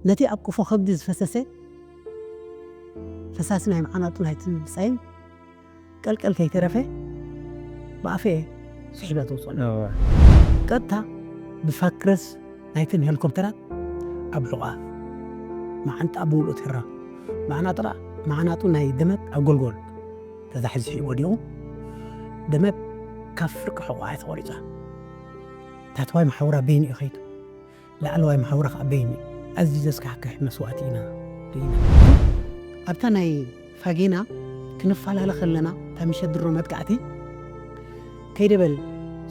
ነቲ ኣብ ቆፎ ከብዲ ዝፈሰሰ ፈሳሲ ናይ መዓናጡ ናይቲ ብጻይን ቀልቀል ከይተረፈ ብኣፈ ስሒበ ተውፅኦ። ቀጥታ ብፋክረስ ናይተን ሄሊኮፕተራት ኣብ ሕቋፍ መዓንጣ ብምሉእ ተራ መዓናጥራ መዓናጡ ናይ ደመት ኣብ ጎልጎል ተዛሕዚሑ ወዲቑ። ደመት ካብ ፍርቂ ሕቋፍ ተቖሪፃ። ታሕተዋይ መሓውራ በይኑ እዩ ከይዱ። ላዕለዋይ መሓውራ ከዓ በይኑ እዩ። ኣዝዩ ዘስካሕክሕ መስዋእቲ ኢና ርኢና። ኣብታ ናይ ፋጌና ክንፈላለ ከለና እታ ምሸት ድሮ መጥቃዕቲ ከይደ በል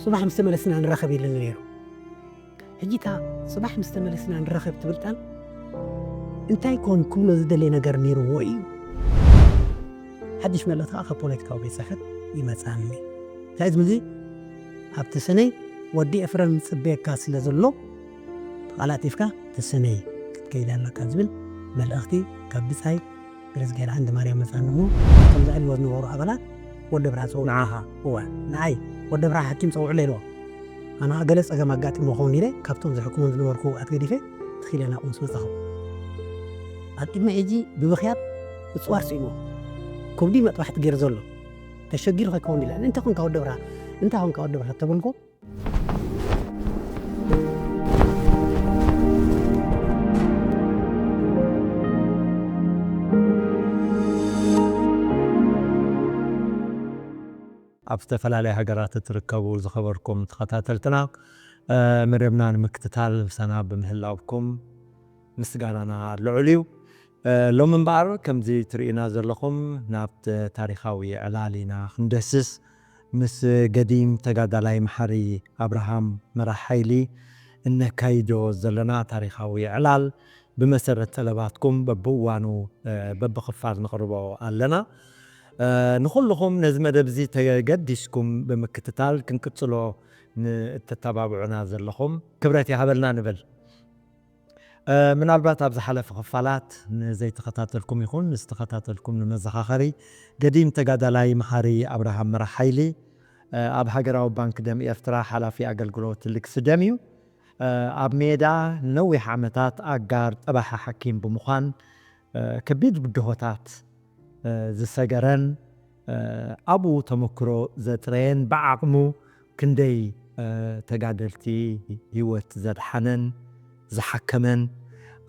ጽባሕ ምስ ተመለስና ንራኸብ ኢሉኒ ነይሩ። ሕጂ እታ ጽባሕ ምስ ተመለስና ንራኸብ ትብል ቃል እንታይ ኮን ክብሎ ዝደለየ ነገር ነይርዎ እዩ? ሓድሽ መልእኽቲ ከዓ ካብ ፖለቲካዊ ቤት ጽሕፈት ይመጽኣኒ። እንታይ ዝብል እዚ ኣብቲ ሰነይ ወዲ ኤፍረም ይጽበየካ ስለ ዘሎ ተቓላጢፍካ ተሰነይ ክትከይድ ኣለካ ዝብል መልእኽቲ ካብ ብጻይ ገረዝግሄር ዓንደ ማርያም መጻኒ እሞ፣ እቶም ዘዕልዎ ዝነበሩ ኣባላት ወዲ ብርሃ ጸውዑ። ንዓኻ? እወ፣ ንዓይ ወዲ ብርሃ ሓኪም ጸውዑለይ ኢልዎ። ኣነ ኸኣ ገለ ጸገም ኣጋጢሞ ኸውን ኢለ ካብቶም ዝሕክሞም ዝነበርኩ ኣትገዲፈ ትኺለ ናብኡ ምስ መጻኹ። ኣብ ቅድሚ ሕጂ ብብኽያት ምጽዋር ስኢንዎ። ከብዲ መጥባሕቲ ገይሩ ዘሎ። ተሸጊሩ ከይከውን ኢለ። እንታይ ኾንካ ወዲ ብርሃ? እንታይ ኾንካ ወዲ ብርሃ? ተበልኩ። ኣብ ዝተፈላለያ ሃገራት እትርከቡ ዝኸበርኩም ተኸታተልትና፣ እ፣ መደብና ንምክትታል ምሳና ብምህላውኩም ምስጋናና ልዑል እዩ። እ፣ ሎሚ እምበኣር ከምዚ ትርእዩና ዘለኹም ናብ ታሪኻዊ ዕላል ኢና ክንደስስ። ምስ ገዲም ተጋዳላይ መሓሪ ኣብርሃም መራሕ ሓይሊ እነካይዶ ዘለና ታሪኻዊ ዕላል ብመሰረት ጠለባትኩም በብእዋኑ፣ እ፣ በብኽፋል ነቕርቦ ኣለና። እ፣ ንኹልኹም ነዚ መደብ እዚ ተገዲስኩም ብምክትታል ክንቅጽሎ ንእተተባብዑና ዘለኹም ክብረት ይሃበልና ንብል። እ፣ ምናልባት ኣብ ዝሓለፈ ክፋላት ንዘይተኸታተልኩም ይኹን ንዝተኸታተልኩም ንመዘኻኸሪ፣ ገዲም ተጋዳላይ መሓሪ ኣብርሃም መራሕ ሓይሊ፣ እ፣ ኣብ ሃገራዊ ባንክ ደም ኤርትራ ሓላፊ ኣገልግሎት ልግሲ ደም እዩ። እ፣ ኣብ ሜዳ ንነዊሕ ዓመታት ኣጋር ጠባሒ ሓኪም ብምዃን፣ እ፣ ከቢድ ብድሆታት፣ እ፣ ዝሰገረን፣ እ፣ ኣብኡ ተመክሮ ዘጥረየን ብዓቕሙ ክንደይ፣ እ፣ ተጋደልቲ ህይወት ዘድሓነን ዝሓከመን፣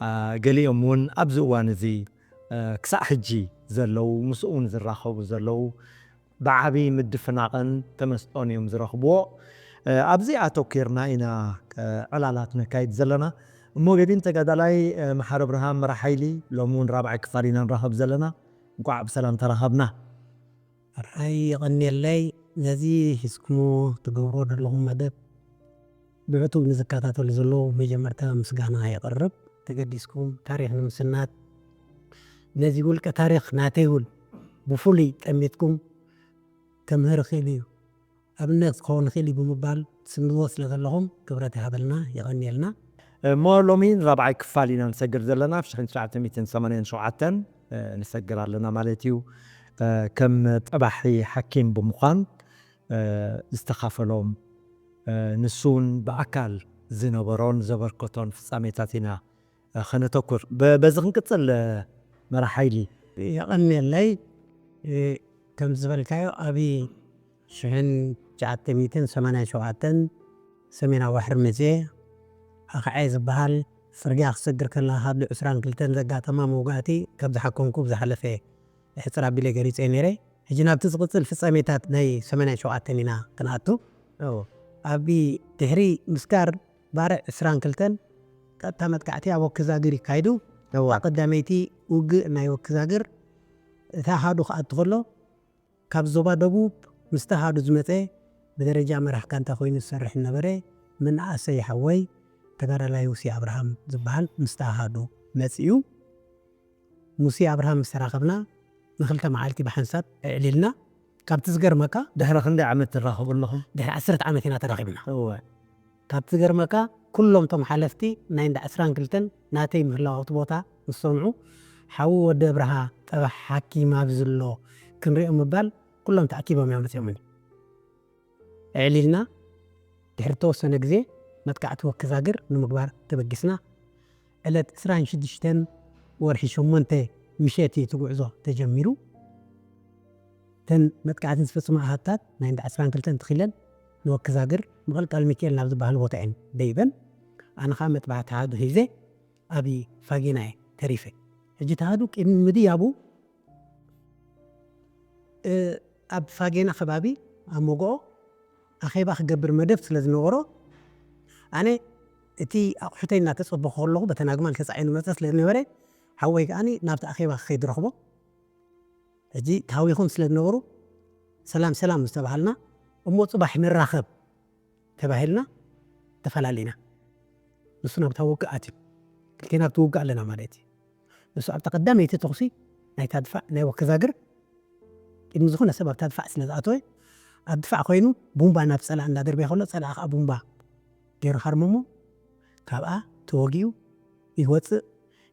እ፣ ገሊኦም እውን ኣብዚ እዋን እዚ፣ እ፣ ክሳዕ ሕጂ ዘለዉ፣ ምስኡ እውን ዝራኸቡ ዘለዉ ብዓቢ ምድፍናቕን ተመስጦን እዮም ዝረኽብዎ። እ፣ ኣብዚ ኣተኲርና ኢና፣ እ፣ ዕላላት ነካይድ ዘለና። እሞ ገዲም ተጋዳላይ፣ እ፣ መሓሪ ኣብርሃም መራሕ ሓይሊ፣ ሎሚ እውን ራብዓይ ክፋል ኢና ንራኸብ ዘለና። እንቋዕ ብሰላም ተራኸብና። ራይ የቐንየለይ። ነዚ ሒዝኩሞ ትገብሮ ዘለኹም መደብ ብዕቱብ ንዝከታተሉ ዘለዉ መጀመርታ ምስጋና የቕርብ። ተገዲስኩም ታሪኽ ንምስናድ ነዚ ውልቀ ታሪኽ ናተይ እውን ብፍሉይ ጠሚትኩም ከምህር ይኽእል እዩ፣ ኣብነት ክኸውን ይኽእል እዩ ብምባል ትስንድዎ ስለ ዘለኹም ክብረት ይሃበልና፣ የቐንየልና። እሞ ሎሚ ራብዓይ ክፋል ኢና ንሰግር ዘለና፣ ኣብ ሽሕን ትሽዓተ ሚእትን ሰማንያን ሸውዓተን፣ እ፣ ንሰግር ኣለና ማለት እዩ። እ፣ ከም ጠባሒ ሓኪም ብምዃን፣ እ፣ ዝተኻፈሎም፣ እ፣ ንሱ እውን ብኣካል ዝነበሮን ዘበርከቶን ፍጻሜታት ኢና፣ እ፣ ኸነተኩር። በ-፣ በዚ ክንቅጽል፣ እ፣ መራሕ ሓይሊ። የቐንየለይ። እ፣ ከም ዝበልካዮ፣ ኣብ ሽሕን ትሽዓተ ሚእትን ሰማንያን ሸውዓተን ሰሜናዊ ባሕሪ መጽየ፣ ኣኽዓይ ዝበሃል ጽርግያ ክሰግር ከለኻ፣ ካብ ዕስራን ክልተን ዘጋጠማ መውጋእቲ፣ ከም ዝሓከምኩ ብዝሓለፈ ሕጽር ኣቢለ ገሊጸ ነይረ። ሕጂ ናብቲ ዝቕጽል ፍጻሜታት ናይ ሰማንያን ሸውዓተን ኢና ክንኣቱ። እዎ። ኣብ ድሕሪ ምስጋር ባርዕ ዕስራን ክልተን ቀጥታ መጥቃዕቲ ኣብ ወክዛግር ይካይዱ። እዋ። እታ ቀዳመይቲ ውግእ ናይ ወክዛግር፣ እቲ ኣሃዱ ክኣቱ ከሎ፣ ካብ ዞባ ደቡብ ምስቲ ኣሃዱ ዝመጸ ብደረጃ መራሕ ጋንታ ኮይኑ ዝሰርሕ ነበረ። መናእሰይ ሓወይ ተጋዳላይ ሙሴ ኣብርሃም ዝበሃል ምስቲ ኣሃዱ መጺኡ። ሙሴ ኣብርሃም ምስ ተራኸብና ንኽልተ መዓልቲ ብሓንሳብ ኣዕሊልና። ካብቲ ዝገርመካ፣ ድሕሪ ክንደይ ዓመት ትራኸቡ ኣለኹም? ድሕሪ ዓሰርተ ዓመት ኢና ተራኺብና። እወ። ካብቲ ዝገርመካ፣ ኩሎም እቶም ሓለፍቲ ናይ እንዳ ዕስራን ክልተን ናተይ ምህላው ኣብቲ ቦታ ምስ ሰምዑ፣ ሓዉ ወዲ ኣብርሃ ጠባሕ ሓኪም ኣብዚ ኣሎ ክንሪኦ ምባል ኩሎም ተኣኪቦም እዮም መጺኦምኒ። ኣዕሊልና ድሕሪ ተወሰነ ግዜ መጥቃዕቲ ወክዛግር ንምግባር ተበጊስና። ዕለት ዕስራን ሽዱሽተን ወርሒ ሸሞንተ ምሸት እዩ እቲ ጉዕዞ ተጀሚሩ። እተን መጥቃዕቲ ዝፈጽማ ኣሃታት ናይ እንዳ ዕስራን ክልተን ተኺለን ንወክዛግር ምቕልቃል ሚካኤል ናብ ዝበሃል ቦታ እየን ደይበን። ኣነ ኸዓ መጥባሕቲ ኣሃዱ ሒዘ ኣብ ፋጌና እየ ተሪፈ። ሕጂ እቲ ኣሃዱ ቅድሚ ምድያቡ ኣብ ፋጌና ከባቢ ኣብ መጎኦ ኣኼባ ክገብር መደብ ስለ ዝነበሮ ኣነ እቲ ኣቑሑተይ እናተጸበኹ ከለኹ በተን ኣግማል ተጻዒኑ መጸ ስለ ዝነበረ ሓወይ ከኣ ናብቲ ኣኼባ ክኸይድ ረኽቦ። ሕጂ ተሃዊኾም ስለ ዝነበሩ ሰላም ሰላም ዝተባሃልና እሞ ጽባሕ ንራኸብ ተባሂልና ተፈላለና። ንሱ ናብታ ውግእ ኣትዩ ክልቴና ኣብቲ ውግእ ኣለና ማለት እዩ። ንሱ ኣብታ ቀዳመይቲ ተኹሲ ናይታ ድፋዕ ናይ ወከዛግር ቅድሚ ዝኾነ ሰብ ኣብታ ድፋዕ ስለ ዝኣተወ ኣብ ድፋዕ ኮይኑ ቡምባ ናብ ጸላእ እንዳደርበየ ከሎ ጸላእ ከዓ ቡምባ ገይሩ ሃርመሞ ካብኣ ተወጊኡ ይወፅእ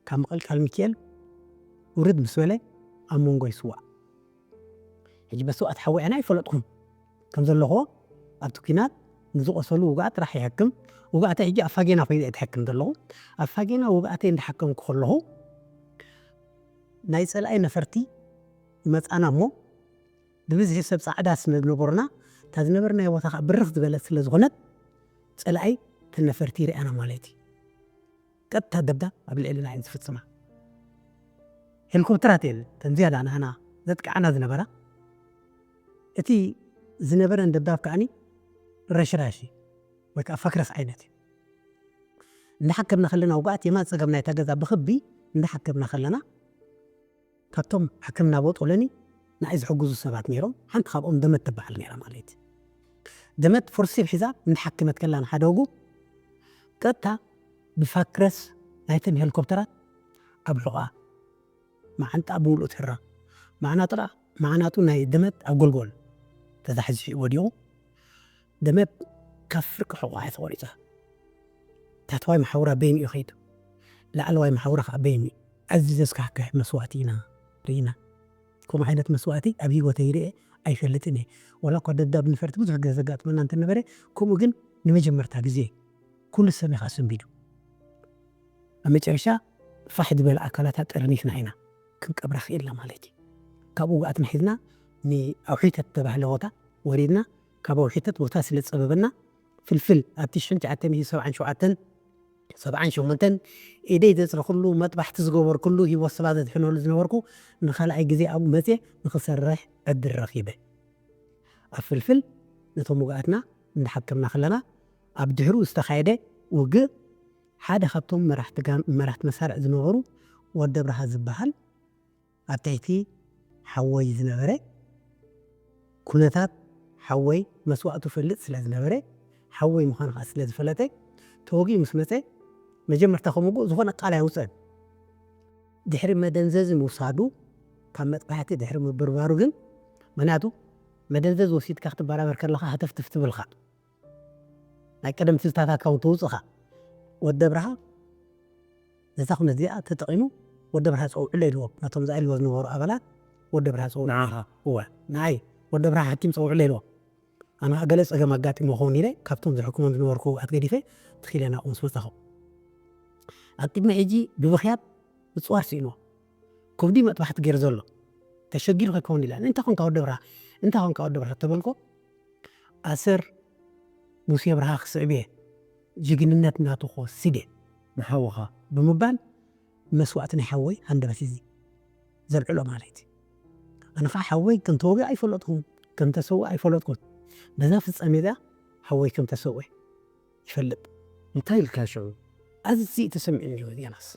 ካብ ምቕልቃል ሚካኤል ውርድ ምስ በለ ኣብ መንጎ ይስዋእ። ሕጂ መስዋእቲ ሓወይ ኣነ ኣይፈለጥኹም ከም ዘለኹዎ ኣብቲ ኲናት ንዝቆሰሉ ውግኣት ጥራሕ ይሕክም። ውግኣተይ ሕጂ ኣብ ፋጌና ኮይነ እየ ዝሕክም ዘለኹ። ኣብ ፋጌና ውግኣተይ እንዳሓከምኩ ከለኹ ናይ ጸላኢ ነፈርቲ ይመጻና እሞ ብብዝሒ ሰብ ጻዕዳ ስለ ዝነበሩና እታ ዝነበርናዮ ቦታ ከዓ ብርኽ ዝበለት ስለ ዝኾነት ጸላኢ ተን ነፈርቲ ይርኣና ማለት እዩ። ቀጥታ ደብዳብ ኣብ ልዕልና እየን ዝፍጽማ። ሄሊኮፕተራት እየን ተን ዝያዳ ንዓና ዘጥቅዓና ዝነበራ። እቲ ዝነበረን ደብዳብ ከዓኒ ረሽራሽ ወይ ከዓ ፈክረስ ዓይነት እዩ። እንዳሓከምና ከለና ውግኣት የማን ጸገም ናይታ ገዛ ብኽቢ እንዳሓከምና ከለና ካብቶም ሕክምና ቦጦለኒ ንዓይ ዝሕግዙ ሰባት ነይሮም። ሓንቲ ካብኦም ደመት ትበሃል ነይራ ማለት እዩ። ደመት ፎርሲብ ሒዛ እንዳሓከመት ከላ ንሓደ ወጉ ቀጥታ ብፋክረስ ናይተን ሄሊኮፕተራት ኣብ ሕቖኣ መዓንጣ ብምሉእ ትህራ። መዓናጥራ መዓናጡ ናይ ደመት ኣብ ጎልጎል ተዛሕዚሑ ወዲቑ። ደመት ካብ ፍርቂ ሕቖኣ ተቖሪጻ። ታሕተዋይ መሓውራ በይኑ እዩ ከይዱ። ላዕለዋይ መሓውራ ከዓ በይኑ እዩ። ኣዝዩ ዘስካሕክሕ መስዋእቲ ኢና ርኢና። ከምኡ ዓይነት መስዋእቲ ኣብ ህይወተይ ርኤ ኣይፈልጥን እየ። ዋላ እኳ ደብዳብ ንፈርቲ ብዙሕ ግዜ ዘጋጥመና እንተነበረ፣ ከምኡ ግን ንመጀመርታ ግዜ ኩሉ ሰብ እዩ ከዓ ሰንቢዱ። ኣብ መጨረሻ ፋሕ ዝበለ ኣካላታ ጠርኒፍና ኢና ክንቀብራ ክኢልና ማለት እዩ። ካብ ውግኣትና ሒዝና ንኣውሒተት ዝተባህለ ቦታ ወሪድና፣ ካብ ኣውሒተት ቦታ ስለ ዝጸበበና ፍልፍል ኣብቲ ሽሕን ትሽዓተ ሚእትን ሰብዓን ሸውዓተን ሰብዓን ሸሞንተን ኢደይ ዘጽረኹሉ መጥባሕቲ ዝገበርኩሉ ህይወት ሰባት ዘድሕነሉ ዝነበርኩ ንኻልኣይ ግዜ ኣብኡ መጽየ ንኽሰርሕ ዕድል ረኺበ። ኣብ ፍልፍል ነቶም ውግኣትና እንዳሓከምና ከለና ኣብ ድሕሩ ዝተኻየደ ውግእ ሓደ ካብቶም መራሕቲ ጋን- መራሕቲ መሳርዕ ዝነበሩ ወዲ ኣብርሃ ዝበሃል ኣብ ትሕቲ ሓወይ ዝነበረ ኩነታት ሓወይ መስዋእቱ ፈልጥ ስለ ዝነበረ ሓወይ ምዃኑ ከዓ ስለ ዝፈለጠ ተወጊኡ ምስ መፀ መጀመርታ ከምግኡ ዝኾነ ቃል ኣይውፅአን። ድሕሪ መደንዘዚ ምውሳዱ ካብ መጥባሕቲ ድሕሪ ምብርባሩ ግን ምክንያቱ መደንዘዚ ወሲድካ ክትበራበር ከለኻ ሃተፍትፍ ትብልኻ ናይ ቀደም ትዝታታትካ እውን ተውፅኻ ወዲ ኣብርሃ ነዛ ኩነት እዚኣ ተጠቒሙ ወዲ ኣብርሃ ፀውዕሎ ኢልዎም ነቶም ዝኣልዎ ዝነበሩ ኣባላት ወዲ ኣብርሃ ፀውዕሎ ንዓኻ እወ ንዓይ ወዲ ኣብርሃ ሓኪም ፀውዕሎ ኢልዎም ኣነ ገለ ፀገም ኣጋጢሞ ኸውን ኢለ ካብቶም ዝሕክሞም ዝነበርኩ ኣትገዲፈ ትኺለ ናብኡ ምስ መፃኹ ኣብ ቅድሚ ሕጂ ብብኽያት ምፅዋር ስኢንዎ ከብዲ መጥባሕቲ ገይሩ ዘሎ ተሸጊሩ ከይከውን ኢላ እንታይ ኮንካ ወዲ ኣብርሃ እንታይ ኮንካ ወዲ ኣብርሃ ተበልኮ ኣሰር ሙሴ ኣብርሃ ክስዕብ እየ ጅግንነት ናቱ ክወስድ እየ ንሓውኻ ብምባል መስዋእቲ ናይ ሓወይ ሃንደበት እዚ ዘልዕሎ ማለት እዩ ኣነ ከዓ ሓወይ ከም ተወግእ ኣይፈለጥኩን ከም ተሰውእ ኣይፈለጥኩን በዛ ፍፃሜ እዚኣ ሓወይ ከም ተሰውእ ይፈልጥ እንታይ ኢልካ ሽዑ ኣዝዩ ተሰሚዑ እዩ ዮናስ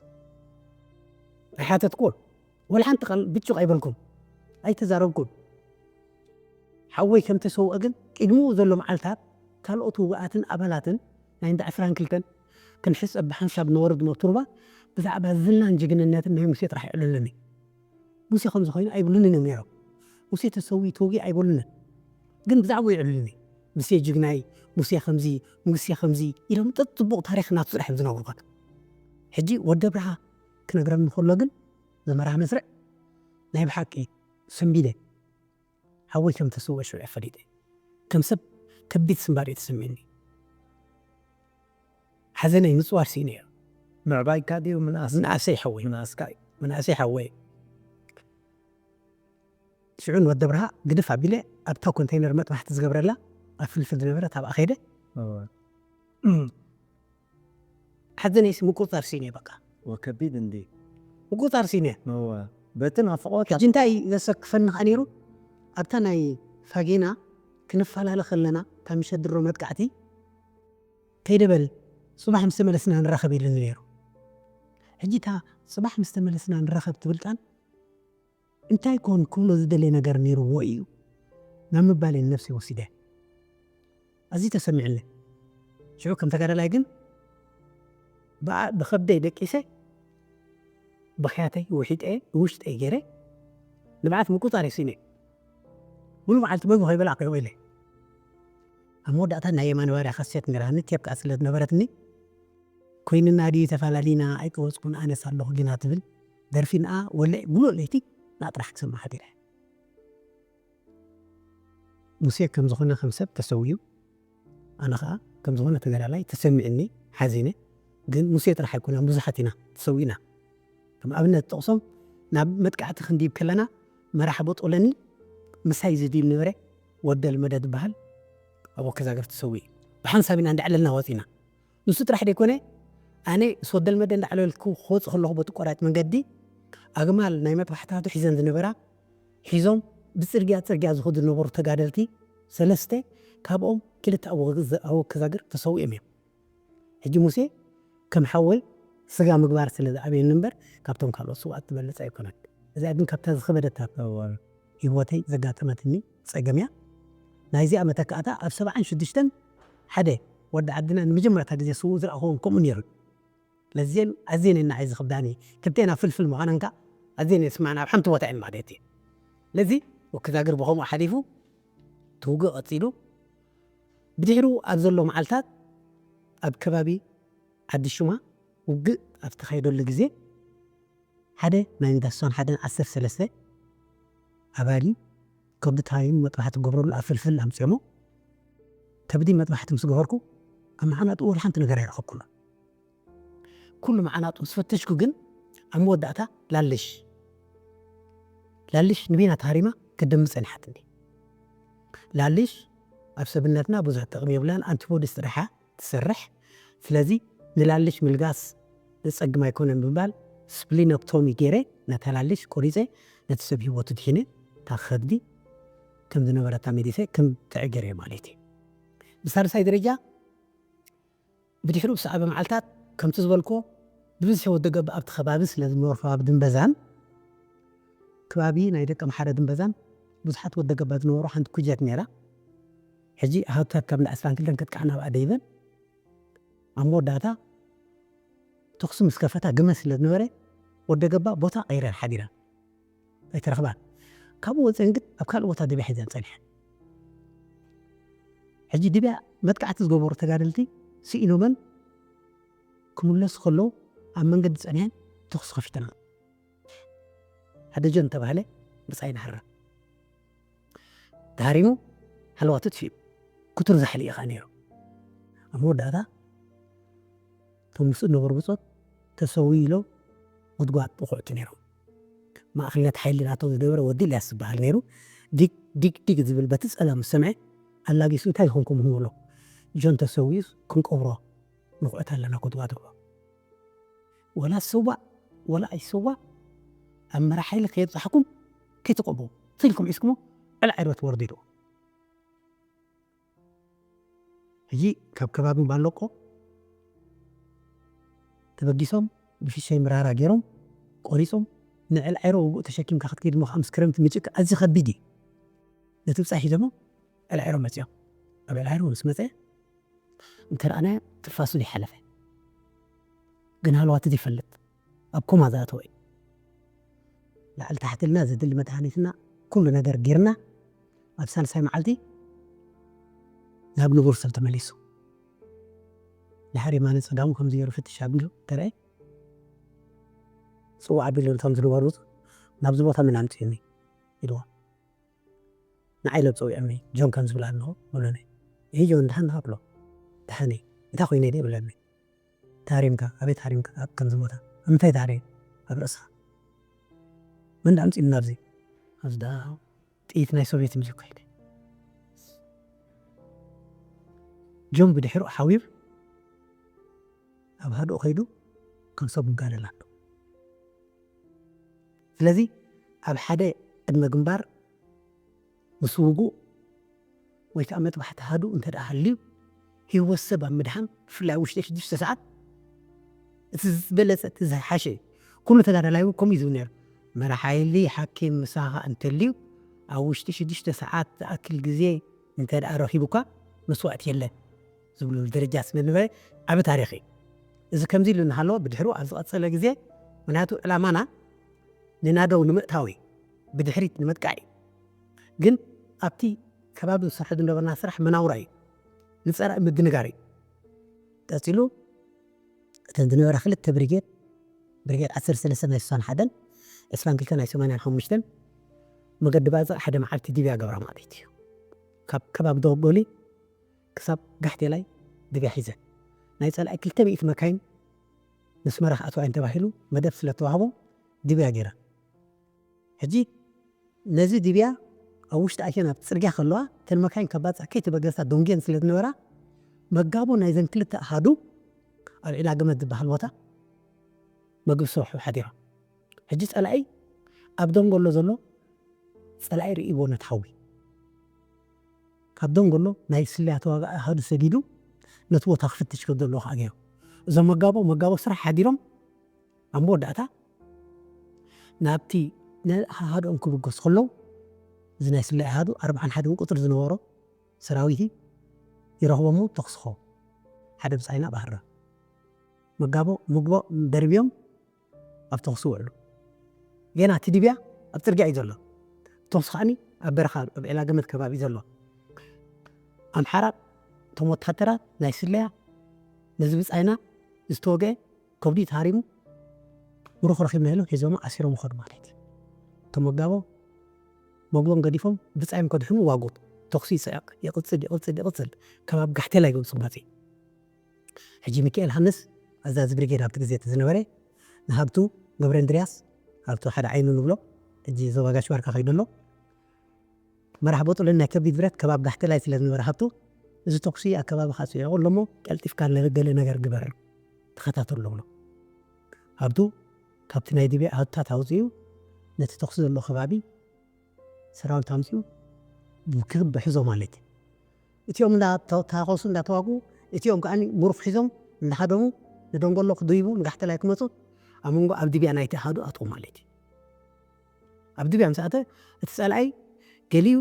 ኣይሓተትኩን ወላ ሓንቲ ቃል ብጭቕ ኣይበልኩን ኣይተዛረብኩን ሓወይ ከም ተሰውአ ግን ቅድሚኡ ዘሎ መዓልታት ካልኦት ውግኣትን ኣባላትን ናይ እንዳ ዕስራን ክልተን ክንሕፀብ ብሓንሳብ ንወርድ ሞ ቱርባ ብዛዕባ ዝናን ጅግንነትን ናይ ሙሴ ጥራሕ ይዕልሉኒ ሙሴ ከምዚ ኮይኑ ኣይብሉንን እዮም ነይሮም ሙሴ ተሰዊ ተወጊ ኣይበሉንን ግን ብዛዕባ ይዕልሉኒ ሙሴ ጅግናይ ሙሴ ከምዚ ሙሴ ከምዚ ኢሎም ጥጥ ፅቡቕ ታሪክ ናቱ ጥራሕ እዮም ዝነግሩካ ሕጂ ወዲ ኣብርሃ ክነግረኒ ከሎ ግን ዘመርሃ መስርዕ ናይ ብሓቂ ሰንቢደ ሓወይ ከም ተሰውአ ሽዑ ፈሊጠ ከም ሰብ ከቢድ ስምባር እዩ ተሰሚዕኒ ሓዘነይ ምፅዋር ስኢነ እየ ምዕባይካ ድዩ ምንኣስ ምንኣሰይ ሓወይ ምንኣስካ እዩ ምንኣሰይ ሓወይ ሽዑ ንወዲ ኣብርሃ ግድፍ ኣቢለ ኣብታ ኮንቴይነር መጥባሕቲ ዝገብረላ ኣብ ፍልፍል ዝነበረት ኣብኣ ከይደ እወ ሓዘነይሲ ምቁርጣር ሲነ በቃ ወከቢድ እንዲ ምቁርጣር ሲነ እወ በቲ ናፍቆት ሕጂ እንታይ ዘሰክፈኒ ከኣ ነይሩ ኣብታ ናይ ፋጌና ክንፈላለ ከለና እታ ምሸት ድሮ መጥቃዕቲ ከይደበል ጽባሕ ምስ ተመለስና ንራኸብ ኢሉኒ ነይሩ ሕጂ እታ ጽባሕ ምስ ተመለስና ንራኸብ ትብል ቃል እንታይ ኮን ክብሎ ዝደለየ ነገር ነይርዎ እዩ ናብ ምባል ነብሲ ወሲደ ኣዝዩ ተሰሚዕኒ ሽዑ ከም ተጋዳላይ ግን ብኣ- ብኸብደይ ደቂሰ ብኽያተይ ውሒጠ ውሽጠይ ገይረ ንብዓት ምቁጣር ይስኢነ ሙሉ መዓልቲ መግቢ ከይበላዕ ከይውዒለ ኣብ መወዳእታ ናይ የማነ ባርያ ካሴት ነይራኒ ቴፕ ከዓ ስለ ዝነበረትኒ ኮይንና ድዩ ተፈላለና ኣይቀወፅኩን ኣነስ ኣለኹ ግና ትብል ደርፊ ንኣ ወልዕ ሙሉእ ለይቲ ንኣ ጥራሕ ክሰማ ሓዲረ ሙሴ ከም ዝኾነ ከም ሰብ ተሰዊኡ ኣነ ከዓ ከም ዝኾነ ተጋዳላይ ተሰሚዕኒ ሓዚነ ግን ሙሴ ጥራሕ ኣይኮነን ብዙሓት ኢና ተሰዊእና ከም ኣብነት ጠቕሶም ናብ መጥቃዕቲ ክንዲብ ከለና መራሕ ቦጦለኒ ምሳይ ዝድይብ ነበረ ወደል መደ ዝበሃል ኣብ ወከዛግር ተሰዊኡ ብሓንሳብ ኢና እንዳዕለልና ወፂና ንሱ ጥራሕ ደይኮነ ኣነ ስወደል መደ እንዳዕለልኩ ክወፅ ከለኹ በቲ ቆራጭ መንገዲ ኣግማል ናይ መጥባሕታቱ ሒዘን ዝነበራ ሒዞም ብፅርግያ ፅርግያ ዝኸዱ ዝነበሩ ተጋደልቲ ሰለስተ ካብኦም ክልተ ኣብ ወገ- ኣብ ወከዛግር ተሰዊኦም እዮም ሕጂ ሙሴ ከም ሓወይ ስጋ ምግባር ስለ ዝኣብየኒ እምበር ካብቶም ካልኦት ስውኣት ትበልፅ ኣይኮነን እዚኣ ግን ካብታ ዝኸበደታ እወ ህይወተይ ዘጋጠመትኒ ፀገም እያ ናይዚኣ መተካእታ ኣብ ሰብዓን ሽዱሽተን ሓደ ወዲ ዓድና ንመጀመርታ ግዜ ስውእ ዝረኣኽዎም ከምኡ ነይሩ ለዚኤን ኣዝየን የናዓይ ዝኽብዳኒ ክልቴና ፍልፍል ምዃነን ከዓ ኣዝየን የስማዕና ኣብ ሓንቲ ቦታ እየን ማለት እዩ ለዚ ወክዛግር ብኸምኡ ሓሊፉ ትውግእ ቀፂሉ ብድሕሩ ኣብ ዘሎ መዓልታት ኣብ ከባቢ ዓዲ ሹማ ውግእ ኣብ ተኻየደሉ ግዜ ሓደ ናይ ንዳስቶን ሓደን ዓሰርተ ሰለስተ ኣባሊ ከብዲ ተሃሪሙ መጥባሕቲ ክገብረሉ ኣብ ፍልፍል ኣምፅኦሞ ከብዲ መጥባሕቲ ምስ ገበርኩ ኣብ መሓናጡ ወላ ሓንቲ ነገር ኣይረኸብኩሉ ኩሉ መዓናጡ ምስ ፈተሽኩ ግን ኣብ መወዳእታ ላልሽ ላልሽ ንበይና ተሃሪማ ክትደሚ ፀኒሓትኒ ላልሽ ኣብ ሰብነትና ብዙሕ ጥቕሚ የብላን ኣንቲቦዲስ ጥራሓ ትሰርሕ ስለዚ ንላልሽ ምልጋስ ዘፀግም ኣይኮነን ብምባል ስፕሊኖክቶሚ ገይረ ነታ ላልሽ ቆሪፀ ነቲ ሰብ ህይወቱ ድሒነ እታ ከብዲ ከም ዝነበረታ መሊሰ ከም ጥዕገር እየ ማለት እዩ ብሳልሳይ ደረጃ ብድሕሪኡ ብሰዓበ መዓልታት ከምቲ ዝበልክዎ ብብዝሒ ወዲ ገባ ኣብቲ ከባቢ ስለ ዝነበሩ ከባቢ ድንበዛን ከባቢ ናይ ደቂ ኣምሓረ ድንበዛን ብዙሓት ወዲ ገባ ዝነበሩ ሓንቲ ኩጀት ነይራ ሕጂ ሃብታት ካብ እንዳ ዕስራን ክልተን ክትቃዕ ናብኣ ደይበን ኣብ መወዳእታ ተኹሲ ምስ ከፈታ ግመ ስለ ዝነበረ ወዲ ገባ ቦታ ቀይረን ሓዲረን ኣይተረኽባን ካብኡ ወፅአን ግን ኣብ ካልእ ቦታ ድብያ ሒዘን ፀኒሐን ሕጂ ድብያ መጥቃዕቲ ዝገበሩ ተጋደልቲ ስኢኖመን ክምለሱ ከለዉ ኣብ መንገዲ ፀኒሐን ተኹሲ ከፊተን ሓደ ጆን ተባህለ ብፃይ ናህራ ተሃሪሙ ሃለዋቱ ጥፊኡ ክቱር ዛሕሊ እዩ ከዓ ነይሩ ኣብ መወዳእታ እቶም ምስኡ ዝነበሩ ብፆት ተሰዊ ኢሎም ጉድጓድ ብኩዕቲ ነይሮም ማእኸልነት ሓይሊ ናቶም ዝነበረ ወዲ ኢልያስ ዝበሃል ነይሩ ዲግ ዲግ ዲግ ዝብል በቲ ፀላም ዝሰምዐ ኣላጊሱ እንታይ ዝኾንኩም ንብሎ ጆን ተሰዊኡስ ክንቀብሮ ንኩዕት ኣለና ጉድጓድ ብሎ ወላ ዝስዋእ ወላ ኣይስዋእ ኣብ መራሕ ሓይሊ ከየብፃሕኩም ከይትቀብሩ ስኢልኩም ሒዝኩሞ ዕልዓ ኢልዎ ትወርዱ ኢልዎ ሕጂ ካብ ከባቢ ባለቆ ተበጊሶም ብፊሸይ ምራራ ገይሮም ቆሪፆም ንዕል ዓይሮ ውግእ ተሸኪምካ ክትከይድ እሞ ከዓ ምስ ክረምቲ ምጭቅ ኣዝዩ ከቢድ እዩ ነቲ ብፃይ ሒዞሞ ዕል ዓይሮ መፅኦም ኣብ ዕል ዓይሮ ምስ መፀ እንተረኣናዮ ትፋሱ ይሓለፈ ግን ሃለዋቱ ዘይፈልጥ ኣብ ኮማ ዝኣተወ እዩ ላዕሊ ታሕቲ ኢልና ዘድሊ መድሃኒትና ኩሉ ነገር ጌርና ኣብ ሳልሳይ መዓልቲ ናብ ንቡር ሰብ ተመሊሱ ድሓር የማነ ጸጋሙ ከምዚ ገይሩ ፍትሽ ኣቢሉ ተረአ ጽዋዕ ኣቢሉ ነቶም ዝነበሩ ናብዚ ቦታ ምን ኣምፅእኒ ኢልዎ ንዓይ ለብፀው የሚ ጆን ከም ዝብል ኣለኹ ብሎኒ ይህ ጆን ድሓን ድካ ብሎ ድሓኒ እንታይ ኮይነ ደ ብለኒ ተሃሪምካ ኣበይ ተሃሪምካ? ኣብ ከምዚ ቦታ። ኣብ ምንታይ ተሃሪም? ኣብ ርእስኻ። መን ደኣ ኣምጺኡና ኣብዚ? ኣብዚ ደኣ ጥይት ናይ ሶቪየት እንድዩ ከይደ። ጆን ብድሕሩ ሓዊር ኣብ ሃዱኡ ከይዱ ከም ሰብ ይጋደል ኣሎ። ስለዚ ኣብ ሓደ ቅድመ ግንባር ምስ ውጉእ ወይ ከዓ መጥባሕቲ ሃዱ እንተ ደኣ ሃልዩ፣ ህይወት ሰብ ኣብ ምድሓን፣ ብፍላይ ኣብ ውሽጢ ሽዱሽተ ሰዓት፣ እቲ ዝበለጸ፣ እቲ ዝሓሸ እዩ። ኩሉ ተጋዳላይ እውን ከምኡ እዩ ዝብል ነይሩ። መራሕ ሓይሊ፣ ሓኪም ምሳኻ እንተልዩ፣ ኣብ ውሽጢ ሽዱሽተ ሰዓት ዝኣክል ግዜ እንተ ደኣ ረኺቡካ፣ መስዋእቲ የለን ዝብሉ ደረጃ ስለ ዝነበረ፣ ዓቢ ታሪኽ እዩ። እዚ ከምዚ ኢሉ እናሃለወ፣ ብድሕሩ ኣብ ዝቐጸለ ግዜ፣ ምኽንያቱ ዕላማና ንናደው ንምእታው እዩ፣ ብድሕሪት ንምጥቃዕ እዩ። ግን ኣብቲ ከባቢ ንሰርሖ ዝነበርና ስራሕ መናውራ እዩ፣ ንጸላኢ ምድንጋር እዩ። ቀጺሉ እተን ዝነበራ ክልተ ብሪጌድ፣ ብሪጌድ ዓሰርተ ሰለስተ ናይ ስሳን ሓደን፣ ዕስራን ክልተ ናይ ሰማንያን ሓሙሽተን፣ መገዲ ባጽዕ ሓደ መዓልቲ ዲብያ ገብራ ማለት እዩ። ካብ ከባቢ ደጎሊ ክሳብ ጋሕቴላይ ዲብያ ሒዘን። ናይ ጸላኢ ክልተ ሚእቲ መካይን ንስመራ ክኣትዋ እየን ተባሂሉ መደብ ስለ ተዋህቦ ዲብያ ገይረን። ሕጂ ነዚ ዲብያ ኣብ ውሽጢ ኣትየን ኣብ ጽርግያ ከለዋ፣ እተን መካይን ካብ ባጽዕ ከይተበገሳ ደንጉየን ስለ ዝነበራ፣ መጋቦ ናይዘን ክልተ ኣሃዱ ኣብ ዒላ ገመድ ዝበሃል ቦታ መግቢ ዝሰርሑ ሓዲሮም። ሕጂ ጸላኢ ኣብ ደንጎሎ ዘሎ ጸላኢ ርእይዎ ነቲ ሓዊ። ካብ ደንጎሎ ናይ ስለያ ተዋጋኢ ኣሃዱ ሰዲዱ ነቲ ቦታ ክፍትሽ ከም ዘለዎ ከኣ ገይሩ። እዞም መጋቦ፣ መጋቦ ስራሕ ሓዲሮም ኣብ መወዳእታ ናብቲ ነኣሃዶም ክብገሱ ከለዉ፣ እዚ ናይ ስለያ ኣሃዱ ኣርብዓን ሓደን ቁጽሪ ዝነበሮ ሰራዊት ይረኽቦም፣ ተኹሲ ክኸው። ሓደ ብጻይና ባህራ። መጋቦ፣ መግቦ ደርብዮም ኣብ ተኹሲ ውዕሉ። ጌና እቲ ዲብያ ኣብ ጽርግያ እዩ ዘሎ። ተኹሲ ከኣኒ ኣብ በረኻ፣ ኣብ ዒላ ገመድ ከባቢ እዩ ዘሎ። ኣምሓራ፣ እቶም ወታደራት ናይ ስለያ፣ ነዚ ብጻይና ዝተወግአ ከብዲ ተሃሪሙ፣ ምሩኽ ረኺብና ኢሎም ሒዞም ኣሲሮም ይኸዱ ማለት እዩ። እቶም መጋቦ መግቦም ገዲፎም ብጻዮም ከድሕኑ ዋጉ። ተኹሲ ይጽዕቕ፣ ይቕጽል፣ ይቕጽል፣ ይቕጽል። ከባቢ ጋሕቴላ ይገብጹ መጺ። ሕጂ ሚካኤል ሃንስ፣ ኣዛዚ ብሪጌድ ኣብቲ ግዜ እቲ ዝነበረ፣ ንሃብቱ ገብረ እንድርያስ፣ ሃብቱ ሓደ ዓይኑ ንብሎ፣ ሕጂ ዞባ ጋሽ ባርካ ከይዱ ኣሎ። መራሕ ቦጦለን ናይ ከቢድ ብረት ከባቢ ጋሕቴላይ ስለ ዝነበረ ሃብቱ፣ እዚ ተኹሲ ኣከባቢኻ ጽዒቑ ኣሎ እሞ፣ ቀልጢፍካ ለ-፣ ገለ ነገር ግበር፣ ተኸታተሎ ብሎ። ሃብቱ ካብቲ ናይ ዲብያ ኣሃዱታት ኣውጺኡ፣ ነቲ ተኹሲ ዘሎ ከባቢ ሰራዊት ኣምጺኡ፣ ብክቢ ሒዞ ማለት እዩ። እቲኦም እንዳ ተ-፣ ተሃኮሱ፣ እንዳ ተዋግኡ፣ እቲኦም ከኣ ምሩኽ ሒዞም፣ እንዳሃደሙ፣ ንደንጎሎ ክድይቡ፣ ንጋሕቴላይ ክመጹ፣ ኣብ መንጎ ኣብ ዲብያ ናይቲ ኣሃዱ ኣትዉ ማለት እዩ። ኣብ ዲብያ ምስ ኣተ፣ እቲ ጸላኢ ገሊኡ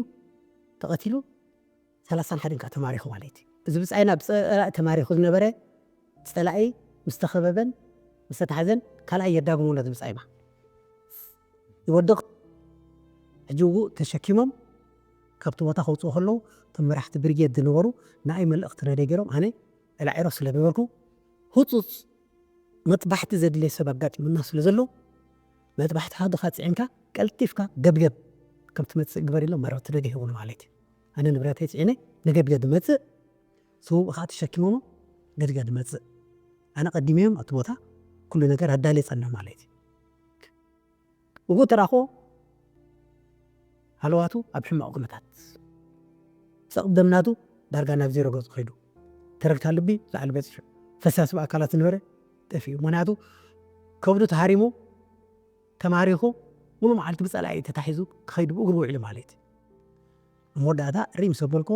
ተቐቲሉ፣ ሰላሳን ሓደን ከኣ ተማሪኹ ማለት እዩ። እዚ ብጻይና ብጸላኢ ተማሪኹ ዝነበረ ጸላኢ ምስ ተኸበበን ምስ ተታሕዘን፣ ካልኣይ የዳግሙ ነቲ ብጻይና። ይወድቕ። ሕጂ ውጉእ ተሸኪሞም ካብቲ ቦታ ከውጽኡ ከለዉ፣ እቶም መራሕቲ ብሪጌድ ዝነበሩ ንኣይ መልእኽቲ ረድዮ ገይሮም፣ ኣነ ዕላዒሮ ስለ ነበርኩ፣ ህጹጽ መጥባሕቲ ዘድልየ ሰብ ኣጋጢሙና ስለ ዘሎ፣ መጥባሕቲ ሃዱኻ ጽዒንካ ቀልጢፍካ ገብገብ ከም ትመጽእ ግበር ኢሎም መርትዒ ረድዮ ሂቡኒ ማለት እዩ። ኣነ ንብረተይ ጽዒነ ንገድገድ እመጽእ፣ ስውእ ከኣ ተሸኪሞሞ ገድገድ እመጽእ። ኣነ ቀዲመዮም ኣብቲ ቦታ ኩሉ ነገር ኣዳልየ ጸንሕ ማለት እዩ። እግኡ ተራእኮ ሃለዋቱ ኣብ ሕማቕ ኩነታት፣ ጸቕጢ ደም ናቱ ዳርጋ ናብ ዜሮ ገጹ ከይዱ፣ ተረግታ ልቢ ላዕሊ በጺሑ፣ ፈሳሲ ኣካላት ዝነበረ ጠፊኡ። ምኽንያቱ ከብዱ ተሃሪሙ፣ ተማሪኹ፣ ሙሉእ መዓልቲ ብጸላኢ ተታሒዙ ክኸይድ ብእግሩ ውዒሉ ማለት እዩ። ኣብ መወዳእታ እርይ ምስ ኣበልኩ፣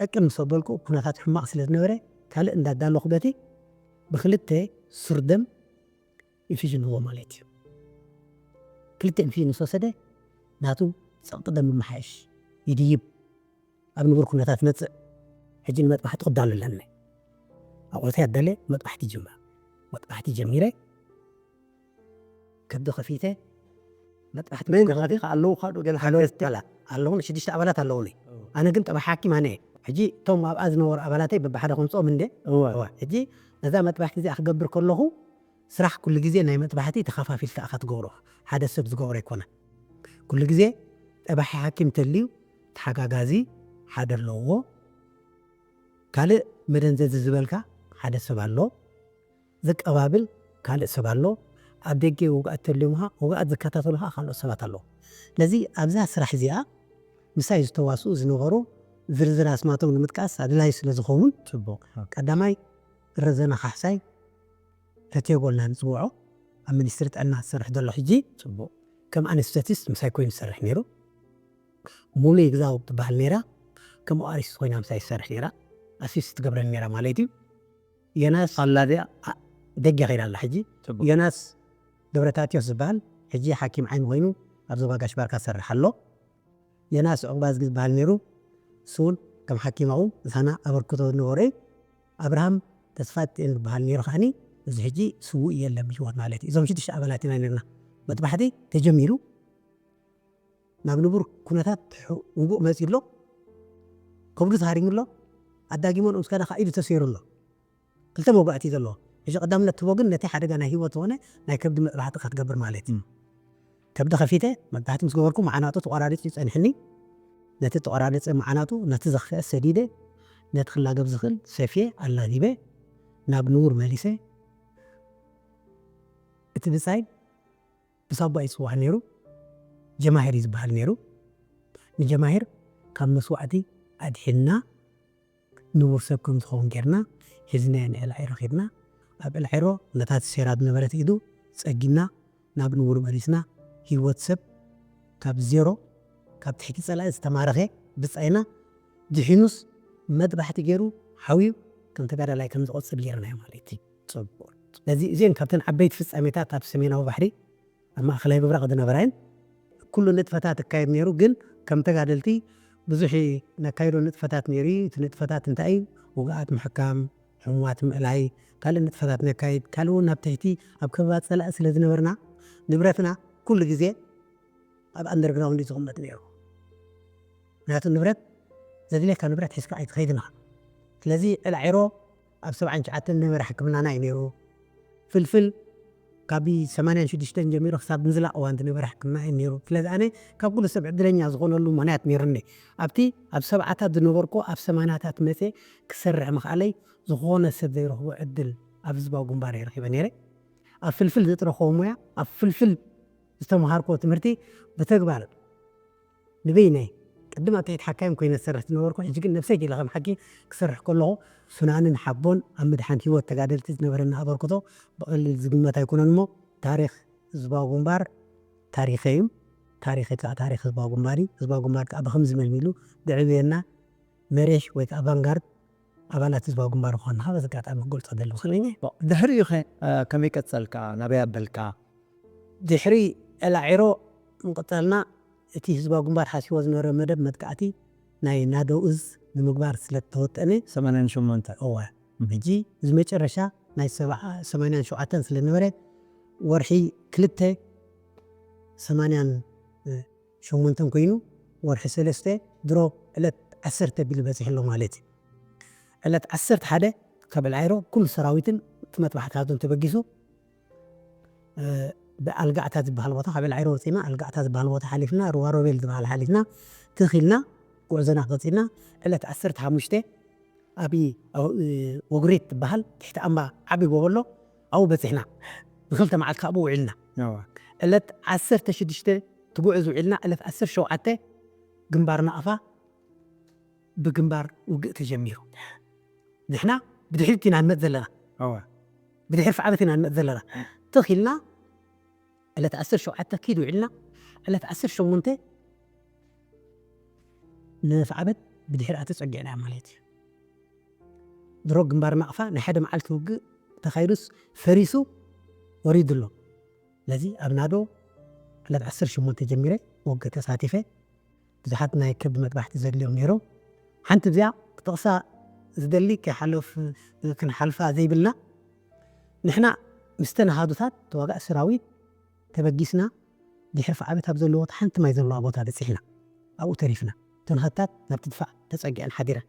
ዕቅን ምስ ኣበልኩ፣ ኩነታት ሕማቕ ስለ ዝነበረ፣ ካልእ እንዳዳለኹ በቲ ብክልተ ሱር ደም ኢንፊዥን ንህቦ ማለት እዩ። ክልተ ኢንፊዥን ምስ ወሰደ፣ ናቱ ጸቕጢ ደም ይመሓየሽ፣ ይድይብ፣ ኣብ ንቡር ኩነታት ይመጽእ። ሕጂ ንመጥባሕቲ ክዳሎ ኣለኒ። ኣቑሑተይ ኣዳልየ መጥባሕቲ ይጅምር። መጥባሕቲ ጀሚረ፣ ከብዲ ከፊተ፣ መጥባሕቲ መን ምክንያቱ ከፊትካ ኣለዉ፣ ካዶ ገለ ሓለወት ሓገዝቲ ኣላ-፣ ኣለዉኒ፣ ሽዱሽተ ኣባላት ኣለዉኒ። ኦ። ኣነ ግን ጠባሒ ሓኪም ኣነ እየ። ሕጂ እቶም ኣብኣ ዝነበሩ ኣባላተይ በብሓደ ከምጽኦም እንደ። እወ። እወ። ሕጂ ነዛ መጥባሕቲ እዚኣ ክገብር ከለኹ፣ ስራሕ ኩሉ ግዜ ናይ መጥባሕቲ ተኸፋፊልካ ኢኻ ትገብሮ። ሓደ ሰብ ዝገብሮ ኣይኮነን። ኩሉ ግዜ ጠባሒ ሓኪም ተልዩ፣ ተሓጋጋዚ ሓደ ኣለዎ። ካልእ መደንዘዚ ዝበልካ ሓደ ሰብ ኣሎ። ዘቀባብል ካልእ ሰብ ኣሎ። ኣብ ደገ ውግኣት ተልዮም ከዓ ውግኣት ዝከታተሉ ከዓ ካልኦት ሰባት ኣለዉ። ስለዚ ኣብዛ ስራሕ እዚኣ ምሳይ ዝተዋስኡ ዝነበሩ ዝርዝር ኣስማቶም ንምጥቃስ ኣድላይ ስለ ዝኸውን፣ ጽቡቕ። ቀዳማይ ረዘነ ካሕሳይ፣ ረቴጎ ኢልና ንጽውዖ፣ ኣብ ሚኒስትሪ ጥዕና ዝሰርሕ ዘሎ ሕጂ፣ ጽቡቕ። ከም ኣነስቴቲስት ምሳይ ኮይኑ ዝሰርሕ ነይሩ። ሙሉ ይግዛው ትበሃል ነይራ፣ ከም ኦኣሪስት ኮይና ምሳይ ትሰርሕ ነይራ፣ ኣሲስት ትገብረኒ ነይራ ማለት እዩ። የናስ ኣላ ድያ? ደገ ከይዳ ኣላ ሕጂ። ጽቡቕ። ዮናስ ገብረታትዮስ ዝበሃል ሕጂ ሓኪም ዓይኒ ኮይኑ ኣብ ዞባ ጋሽ ባርካ ዝሰርሕ ኣሎ። ዮናስ ዑቕባዝጊ ዝበሃል ነይሩ፣ እሱ እውን ከም ሓኪም ኣብኡ ምሳና ኣበርክቶ ዝነበሮ እዩ። ኣብርሃም ተስፋጽዮን ዝበሃል ነይሩ ከዓኒ፣ እዚ ሕጂ ስዉእ የለን ብህይወት ማለት እዩ። እዞም ሽዱሽተ ኣባላት ኢና ነርና። መጥባሕቲ ተጀሚሩ ናብ ንቡር ኩነታት ሕ- ውጉእ መጺኡ ኣሎ። ከብዱ ተሃሪሙ ኣሎ። ኣዳጊሞ ንኡስ ካዳ ከዓ ኢዱ ተሰይሩ ኣሎ። ክልተ መውጋእቲ እዩ ዘለዎ። ሕጂ ቀዳምነት ትቦ ግን ነቲ ሓደጋ ናይ ህይወት ዝኾነ ናይ ከብዲ መጥባሕቲ ክትገብር ማለት እዩ። እም። ከብዲ ከፊተ መጥባሕቲ ምስ ገበርኩ መዓናጡ ተቆራሪጹ ይጸንሕኒ። ነቲ ተቆራረጸ መዓናጡ ነቲ ዘኽፍአ ሰዲደ፣ ነቲ ክላገብ ዝኽእል ሰፍየ ኣላጊበ ናብ ንቡር መሊሰ። እቲ ብጻይ ብሳባ ይጽዋዕ ነይሩ። ጀማሂር እዩ ዝበሃል ነይሩ። ንጀማሂር ካብ መስዋዕቲ ኣድሒንና፣ ንቡር ሰብ ከም ዝኸውን ጌርና ሒዝናዮ ንዕላዒሮ ኸድና። ኣብ ዕላዒሮ ነታ ተሰይራ ዝነበረት ኢዱ ጸጊና ናብ ንቡር መሊስና። ህይወት ሰብ ካብ ዜሮ፣ ካብ ትሕቲ ጸላኢ ዝተማረኸ ብጻይና ድሒኑስ መጥባሕቲ ገይሩ ሓውዩ ከም ተጋዳላይ ከም ዝቖጽር ጌርናዮ ማለት እዩ። ጽቡቕ። ስለዚ እዚአን ካብተን ዓበይቲ ፍጻሜታት ኣብ ሰሜናዊ ባሕሪ ኣብ ማእኸላይ ምብራቕ ዝነበራ እየን። ኩሉ ንጥፈታት ይካየድ ነይሩ፣ ግን ከም ተጋደልቲ ብዙሕ ነካይዶ ንጥፈታት ነይሩ እዩ። እቲ ንጥፈታት እንታይ እዩ? ውግኣት ምሕካም፣ ሕሙማት ምእላይ፣ ካልእ ንጥፈታት ነካይድ። ካልእ እውን ናብ ትሕቲ ኣብ ከበባ ጸላኢ ስለ ዝነበርና ንብረትና ኩሉ ግዜ ኣብ ኣንደርግራውንድ እዩ ዝቕመጥ ነይሩ። ምክንያቱ ንብረት ዘድልየካ ንብረት ሒዝካ ኣይትኸይድን ኢኻ። ስለዚ ዕላዒሮ ኣብ ሰብዓን ትሽዓተን ዝነበረ ሕክምናና እዩ ነይሩ። ፍልፍል ካብ ሰማንያን ሽዱሽተን ጀሚሩ ክሳብ ምዝላቕ እዋን ዝነበረ ሕክምና እዩ ነይሩ። ስለዚ ኣነ ካብ ኩሉ ሰብ ዕድለኛ ዝኾነሉ ምኽንያት ነይሩኒ። ኣብቲ ኣብ ሰብዓታት ዝነበርኩ ኣብ ሰማንያታት መፀ ክሰርሕ ምኽኣለይ ዝኾነ ሰብ ዘይረኽቦ ዕድል ኣብ ህዝባዊ ግንባር እየ ረኺበ ነይረ። ኣብ ፍልፍል ዝጥረኽዎ ሞያ፣ ኣብ ፍልፍል ዝተምሃርክዎ ትምህርቲ ብተግባር ንበይነይ ቅድም ኣብ ትሕቲ ሓካይም ኮይነ ዝሰርሕ ዝነበርኩ፣ ሕጂ ግን ነብሰይ ገለ ከም ሓኪም ክሰርሕ ከለኹ ሱናንን ሓቦን ኣብ ምድሓን ህይወት ተጋደልቲ ዝነበረኒ ኣበርክቶ ብቐሊል ዝግመት ኣይኮነን። እሞ ታሪኽ ህዝባዊ ግንባር ታሪኸይ እዩ። ታሪኸይ ከዓ ታሪኽ ህዝባዊ ግንባር እዩ። ህዝባዊ ግንባር ከዓ ብኸምዚ መልሚሉ ዝዕብየና መሪሕ ወይ ከዓ ቫንጋርድ ኣባላት ህዝባዊ ግንባር ምዃንና በዚ ኣጋጣሚ ክገልጾ ደለኹ። ድሕሪኡ ኸ ከመይ ቀጸልካ? ናበይ ኣበልካ? ድሕሪ ዕላዒሮ ምቕጻልና እቲ ህዝባዊ ግንባር ሓሲቦ ዝነበረ መደብ መጥቃዕቲ ናይ ናደው እዝ ንምግባር ስለ ዝተወጠነ ሰማንያን ሸሞንተ። እወ፣ ሕጂ እዚ መጨረሻ ናይ ሰማንያን ሸውዓተን ስለ ዝነበረ ወርሒ ክልተ ሰማንያን ሸሞንተን ኮይኑ ወርሒ ሰለስተ ድሮ ዕለት ዓሰርተ ቢሉ በፂሑ ኣሎ ማለት እዩ። ዕለት ዓሰርተ ሓደ ካብ ዕላዒሮ ኩሉ ሰራዊትን እቲ መጥባሕትታቱን ተበጊሱ ብኣልጋዕታ ዝበሃል ቦታ ካብ ዕላዒሮ ወፂና ኣልጋዕታ ዝበሃል ቦታ ሓሊፍና ሩባ ሮቤል ዝበሃል ሓሊፍና ትኺልና ጉዕዞና ቀፂልና ዕለት ዓሰርተ ሓሙሽተ ኣብ ወጉሬት ትበሃል ትሕቲ ኣምባ ዓቢ ጎቦ ኣሎ ኣብኡ በፂሕና ንክልተ መዓልቲ ካብኡ ውዒልና ዕለት ዓሰርተ ሽዱሽተ ትጉዕዝ ውዒልና ዕለት ዓሰርተ ሸውዓተ ግንባር ናቕፋ ብግንባር ውግእ ተጀሚሩ። ንሕና ብድሕሪት ኢና ንመጽእ ዘለና። ብድሕሪ ፍዓበት ኢና ንመጽእ ዘለና። ትኽ ኢልና ዕለት ዓሰርተ ሸውዓተ ኪድ ውዒልና ዕለት ዓሰርተ ሸሞንተ ንፍዓበት ብድሕሪኣ ተጸጊዕና ማለት እዩ። ድሮ ግንባር ናቕፋ ናይ ሓደ መዓልቲ ውግእ ተኻይዱስ ፈሪሱ ወሪዱ ኣሎ። ስለዚ ኣብ ናዶ ዕለት ዓሰርተ ሸሞንተ ጀሚረ ውግእ ተሳቲፈ። ብዙሓት ናይ ከብዲ መጥባሕቲ ዘድልዮም ነይሮም። ሓንቲ እዚኣ ክጠቕሳ ዝደሊ ከይሓለፍ ክንሓልፋ ዘይብልና ንሕና ምስተን ኣሃዱታት ተዋጋእ ሰራዊት ተበጊስና ድሕሪ ፍዓበት ኣብ ዘለዎ ሓንቲ ማይ ዘለዋ ቦታ በፂሕና ኣብኡ ተሪፍና። እተን ሃታት ናብቲ ድፋዕ ተፀጊዐን ሓዲረን።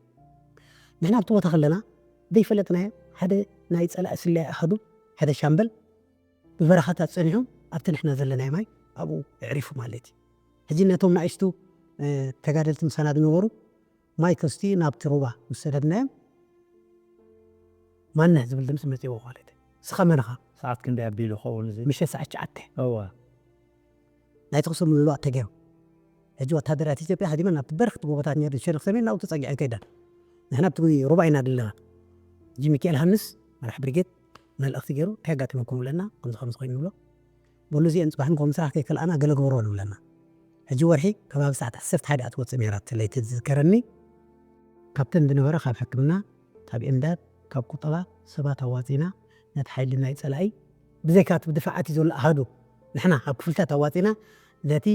ንሕና ኣብቲ ቦታ ከለና ዘይፈለጥናዮ ሓደ ናይ ፀላኢ ስለያ ኣሃዱ ሓደ ሻምበል ብበረኻታት ፀኒሑ ኣብቲ ንሕና ዘለናዮ ማይ ኣብኡ ኣዕሪፉ ማለት እዩ። ሕጂ ነቶም ንኣሽቱ ተጋደልቲ ምሳና ዝነበሩ ማይ ከስቲ ናብቲ ሩባ ምስ ሰደድናዮም ማንህ ዝብል ድምፂ መፅዎ ማለት እዩ። ስኻ መን ኢኻ? ሰዓት ክንደይ ኣቢሉ ይኸውን እዚ? ምሸት ሰዓት ትሽዓተ እዋ ናይ ተኹሲ ምልዋጥ ተገይሩ። ሕጂ ወታደራት ኢትዮጵያ ሃዲመን ናብቲ በረኽቲ ጎቦታት ነይሩ ዝሸነኽ ሰሜን ናብኡ ተጸጊዐን ከይደን። ንሕና ኣብቲ ሩባ ኢና ዘለና። ሕጂ ሚካኤል ሃንስ መራሕ ብሪጌድ መልእኽቲ ገይሩ እንታይ ኣጋጢመኩም ብለና፣ ከምዚ ከምዚ ኮይኑ ንብሎ። በሉ እዚአን ጽባሕን ከምኡ ስራሕ ከይከልኣና ገለ ግበሩ ንብለና። ሕጂ ወርሒ ከባቢ ሰዓት ዓሰርተ ሓደ እያ ትወጽእ ነይራ፣ እቲ ለይቲ ዝዝከረኒ። ካብተን ዝነበረ ካብ ሕክምና፣ ካብ ኤምዳድ፣ ካብ ቁጠባ ሰባት ኣዋጺና ነቲ ሓይሊ ናይ ጸላኢ ብዘይካ እቲ ብድፋዓት እዩ ዘሎ ኣሃዱ ንሕና ኣብ ክፍልታት ኣዋጺና ነቲ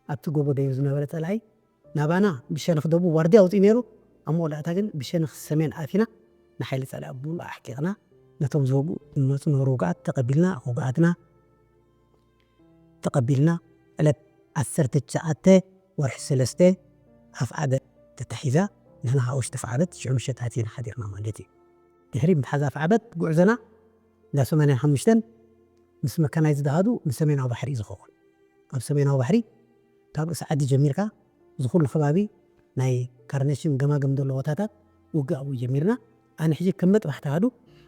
ኣብቲ ጎቦ ደይሩ ዝነበረ ጸላኢ ናባና ብሸነኽ ደቡብ ዋርድያ ኣውጺኡ ነይሩ። ኣብ መወዳእታ ግን ብሸነኽ ሰሜን ኣቲና ንሓይሊ ጸላኢ ብሙሉእ ኣሕቂቕና ነቶም ዝወግኡ ዝመጹ ነበሩ ውግኣት ተቐቢልና ውግኣትና ተቐቢልና ዕለት ዓሰርተ ትሽዓተ ወርሒ ሰለስተ ኣፍዓበት ተታሒዛ ንሕና ከዓ ውሽጢ ኣፍዓበት ሽዑ ምሸት ኣቲና ሓዲርና ማለት እዩ። ድሕሪ ምትሓዝ ኣፍዓበት ጉዕዞና እንዳ ሰማንያን ሓሙሽተን ምስ መካናይዝድ ኣሃዱ ንሰሜናዊ ባሕሪ እዩ ዝኸውን። ኣብ ሰሜናዊ ባሕሪ ካብ ርእሲ ዓዲ ጀሚርካ እዚ ኩሉ ከባቢ ናይ ካርነሽን ገማግም ዘለዎ ቦታታት ውግእ ኣብኡ ጀሚርና። ኣነ ሕጂ ከም መጥባሕቲ ኣሃዱ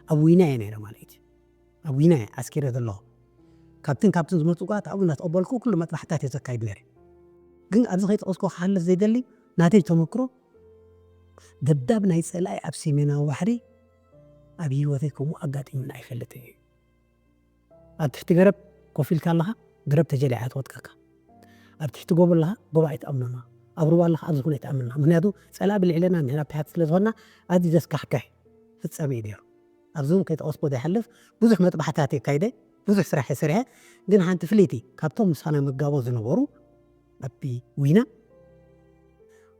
ኣብ ዊና እየ ነይረ ማለት እዩ። ኣብ ዊና እየ ዓስኪረ ዘለኹ። ካብትን ካብትን ዝመፁ ጓት ኣብኡ እናተቐበልኩ ኩሉ መጥባሕትታት እየ ዘካይድ ነይረ። ግን ኣብዚ ከይጠቐስኩ ክሓልፍ ዘይደሊ ናተይ ተመክሮ ደብዳብ ናይ ፀላኢ ኣብ ሰሜናዊ ባሕሪ ኣብ ህይወተይ ከምኡ ኣጋጢሙና ኣይፈልጥን እዩ። ኣብ ትሕቲ ገረብ ኮፍ ኢልካ ኣለኻ፣ ገረብ ተጀሊዓ ትወጥቀካ። ኣብ ትሕቲ ጎቦ ኣለኻ፣ ጎቦ ኣይትኣምኖና። ኣብ ሩባ ኣለኻ፣ ኣብ ዝኾነ ኣይትኣምኖና። ምክንያቱ ፀላኢ ብልዕለና ንሕና ኣብ ታሕቲ ስለ ዝኾንና ኣዝዩ ዘስካሕክሕ ፍጻሜ እዩ ነይሩ። ኣብዚ እውን ከይጠቐስኩ ዘይሓልፍ ብዙሕ መጥባሕታት የካይደ፣ ብዙሕ ስራሕ የሰሪሐ። ግን ሓንቲ ፍልይቲ ካብቶም ምሳና መጋቦ ዝነበሩ ኣብቲ ዊና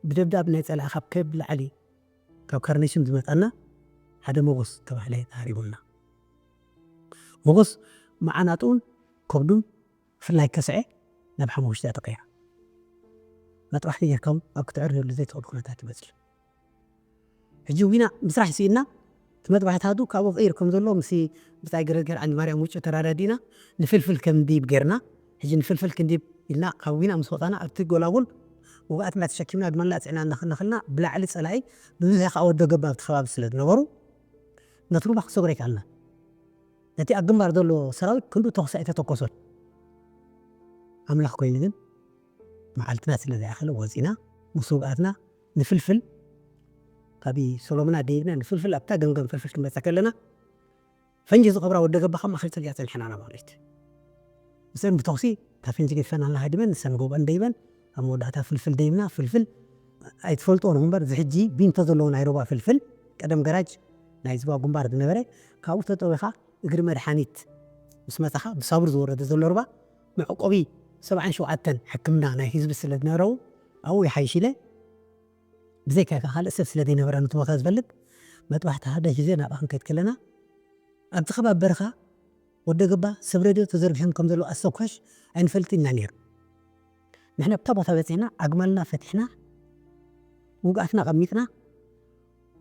ብደብዳብ ናይ ፀላኢ ካብ ከብ ላዕሊ ካብ ካርኔሽን ዝመፀና ሓደ ሞጎስ ተባህለ ተሃሪሙና። ሞጎስ መዓናጥኡን ከብዱን ብፍላይ ከስዐ ናብ ሓሙሽተ ተቐይራ። መጥባሕቲ ጌርካ እውን ኣብ ክትዕር ዘሉ ዘይትኽእል ኩነታት ይበፅሕ። ሕጂ ዊና ምስራሕ ስኢና እቲ መጥባሕቲ ሃዱ ካብኡ ቀይር ከም ዘሎ ምስ ብፃይ ገረዝገር ዓንዲ ማርያም ውጭ ተራዳዲና ንፍልፍል ከም ድይብ ጌርና። ሕጂ ንፍልፍል ክንዲብ ኢልና ካብ ዊና ምስ ወፃና ኣብቲ ጎላጉል ውግኣትና ተሸኪምና ድመላ ፅዕና እናኸነኸልና ብላዕሊ ፀላኢ ብብዝሒ ከዓ ወደ ገባ ኣብቲ ከባቢ ስለ ዝነበሩ ነቲ ሩባ ክሰግሮ ይከኣልና። ነቲ ኣብ ግንባር ዘሎ ሰራዊት ክንዱ ተኹሲ ኣይተተኮሶን። ኣምላኽ ኮይኑ ግን መዓልትና ስለ ዘይኣኸለ ወፂና ምስ ውግኣትና ንፍልፍል ካብ ሰሎምና ደይብና ንፍልፍል ኣብታ ገምገም ፍልፍል ክንበፅሕ ከለና ፈንጂ ዝቐብራ ወደ ገባ ካብ ማእኸል ፅርግያ ፀኒሐናና ማለት ምስአን ብተኹሲ እታ ፈንጂ ገዲፈናላ ሃዲመን ንሰን ጎብአን ደይበን ኣብ መወዳእታ ፍልፍል ደይብና ፍልፍል ኣይትፈልጥዎን እምበር እዚ ሕጂ ቢንቶ ዘለዎ ናይ ሩባ ፍልፍል ቀደም ገራጅ ናይ ዝባ ግንባር ዝነበረ ካብኡ ተጠዊኻ እግሪ መድሓኒት ምስ መፃኻ ብሳብር ዝወረደ ዘሎ ሩባ መዕቆቢ ሰብዓን ሸውዓተን ሕክምና ናይ ህዝቢ ስለ ዝነበረው ኣብኡ ይሓይሽ ኢለ ብዘይካ ካልእ ሰብ ስለ ዘይነበረ ነቲ ቦታ ዝፈልጥ መጥባሕቲ ሓደ ሂዘ ናብኣ ክንከይድ ከለና ኣብቲ ከባቢ በረኻ ወደ ገባ ሰብ ረድዮ ተዘርጊሖም ከም ዘለዉ ኣስተኳሽ ኣይንፈልጥ ኢና ነይሩ። ንሕና ኣብታ ቦታ በፂሕና ኣግማልና ፈቲሕና ውግኣትና ቀሚጥና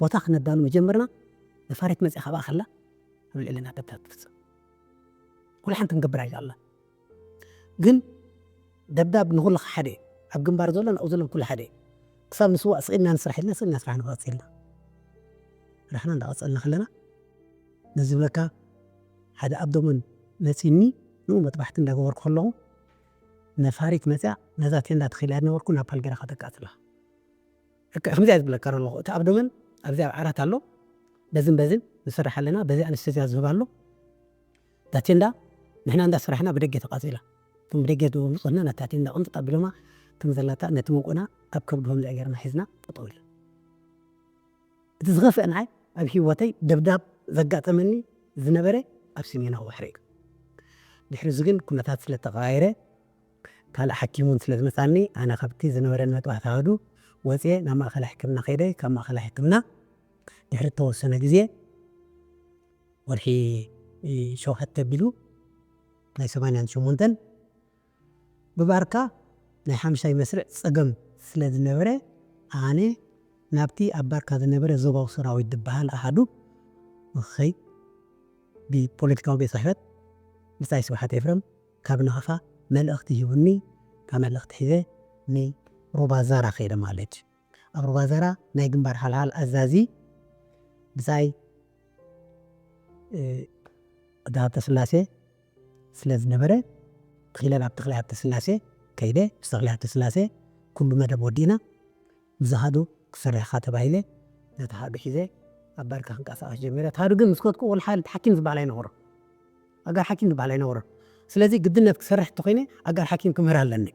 ቦታ ክነዳሉ መጀመርና ነፋሪት መፅኣ ካብኣ ከላ ኣብ ልዕልና ደብዳብ ትፍፅም ኩሉ ሓንቲ ክንገብር ኣይከኣልና። ግን ደብዳብ ንኹሉ ሓደ ኣብ ግንባር ዘሎ ናብኡ ዘሎ ኩሉ ሓደ ክሳብ ንስዋእ ስኢልና ንስራሕ ኢልና ስኢልና ስራሕ ንቐፅልና ስራሕና እንዳቐፀልና ከለና ነዚ ዝብለካ ሓደ ኣብ ዶመን መፂኒ ንኡ መጥባሕቲ እንዳገበርኩ ከለኹ ነፋሪት መፅያ ነዛ ቴንዳ ተኺላ ዝነበርኩ ናብ ፓልጌራ ከተቃፅላ ከምዚኣ ዝብለካ ኣለኹ እቲ ኣብ ዶመን ኣብዚ ኣብ ዓራት ኣሎ በዝን በዝን ንስራሕ ኣለና በዚ ኣነስተዚያ ዝህብ ኣሎ እዛ ቴንዳ ንሕና እንዳ ስራሕና ብደገ ተቃፂላ እቶም ብደገ ዝመፁና ነታ ቴንዳ ቅንጥጥ ኣቢሎማ ከም ዘላታ ነቲ መንቆና ኣብ ከብድሆም ዝእገርና ሒዝና ጠጠው ኢልና እቲ ዝኸፍአ ንዓይ ኣብ ህይወተይ ደብዳብ ዘጋጠመኒ ዝነበረ ኣብ ሰሜናዊ ባሕሪ እዩ ድሕሪ እዚ ግን ኩነታት ስለ ተቀያየረ ካልእ ሓኪም እውን ስለ ዝመፃኒ ኣነ ካብቲ ዝነበረኒ መጥባሕቲ ኣሃዱ ወፅየ ናብ ማእኸላይ ሕክምና ከይደ ካብ ማእኸላይ ሕክምና ድሕሪ እተወሰነ ግዜ ወርሒ ሸውዓተ ኣቢሉ ናይ ሰማንያን ሸሞንተን ብባርካ ናይ ሓምሻይ መስርዕ ፀገም ስለ ዝነበረ ኣነ ናብቲ ኣብ ባርካ ዝነበረ ዞባዊ ሰራዊት ዝበሃል ኣሃዱ ንክኸይድ ብፖለቲካዊ ቤት ፅሕፈት ብፃይ ስብሓት ኤፍረም ካብ ናቕፋ መልእኽቲ ሂቡኒ ካብ መልእኽቲ ሒዘ ንሩባ ዛራ ከይደ ማለት እዩ ኣብ ሩባ ዛራ ናይ ግንባር ሓልሓል ኣዛዚ ብፃይ እ፣ እቲ ሃብተ ስላሴ ስለ ዝነበረ፣ ክኢለ ናብ ተኽለ ሃብተ ስላሴ ከይደ። ምስ ተኽለ ሃብተ ስላሴ ኩሉ መደብ ወዲእና፣ ብዝሃዱ ክሰርሕኻ ተባሂለ፣ ነቲ ሃዱ ሒዘ ኣብ ባርካ ክንቀሳቐስ ጀሚረ። እቲ ሃዱ ግን ምስ ከድኩ ወላ ሓንቲ ሓኪም ዝበሃል ኣይነበሮን። ኣጋር ሓኪም ዝበሃል ኣይነበሮን። ስለዚ ግድነት ክሰርሕ እንተኾይነ ኣጋር ሓኪም ክምህር ኣለኒ።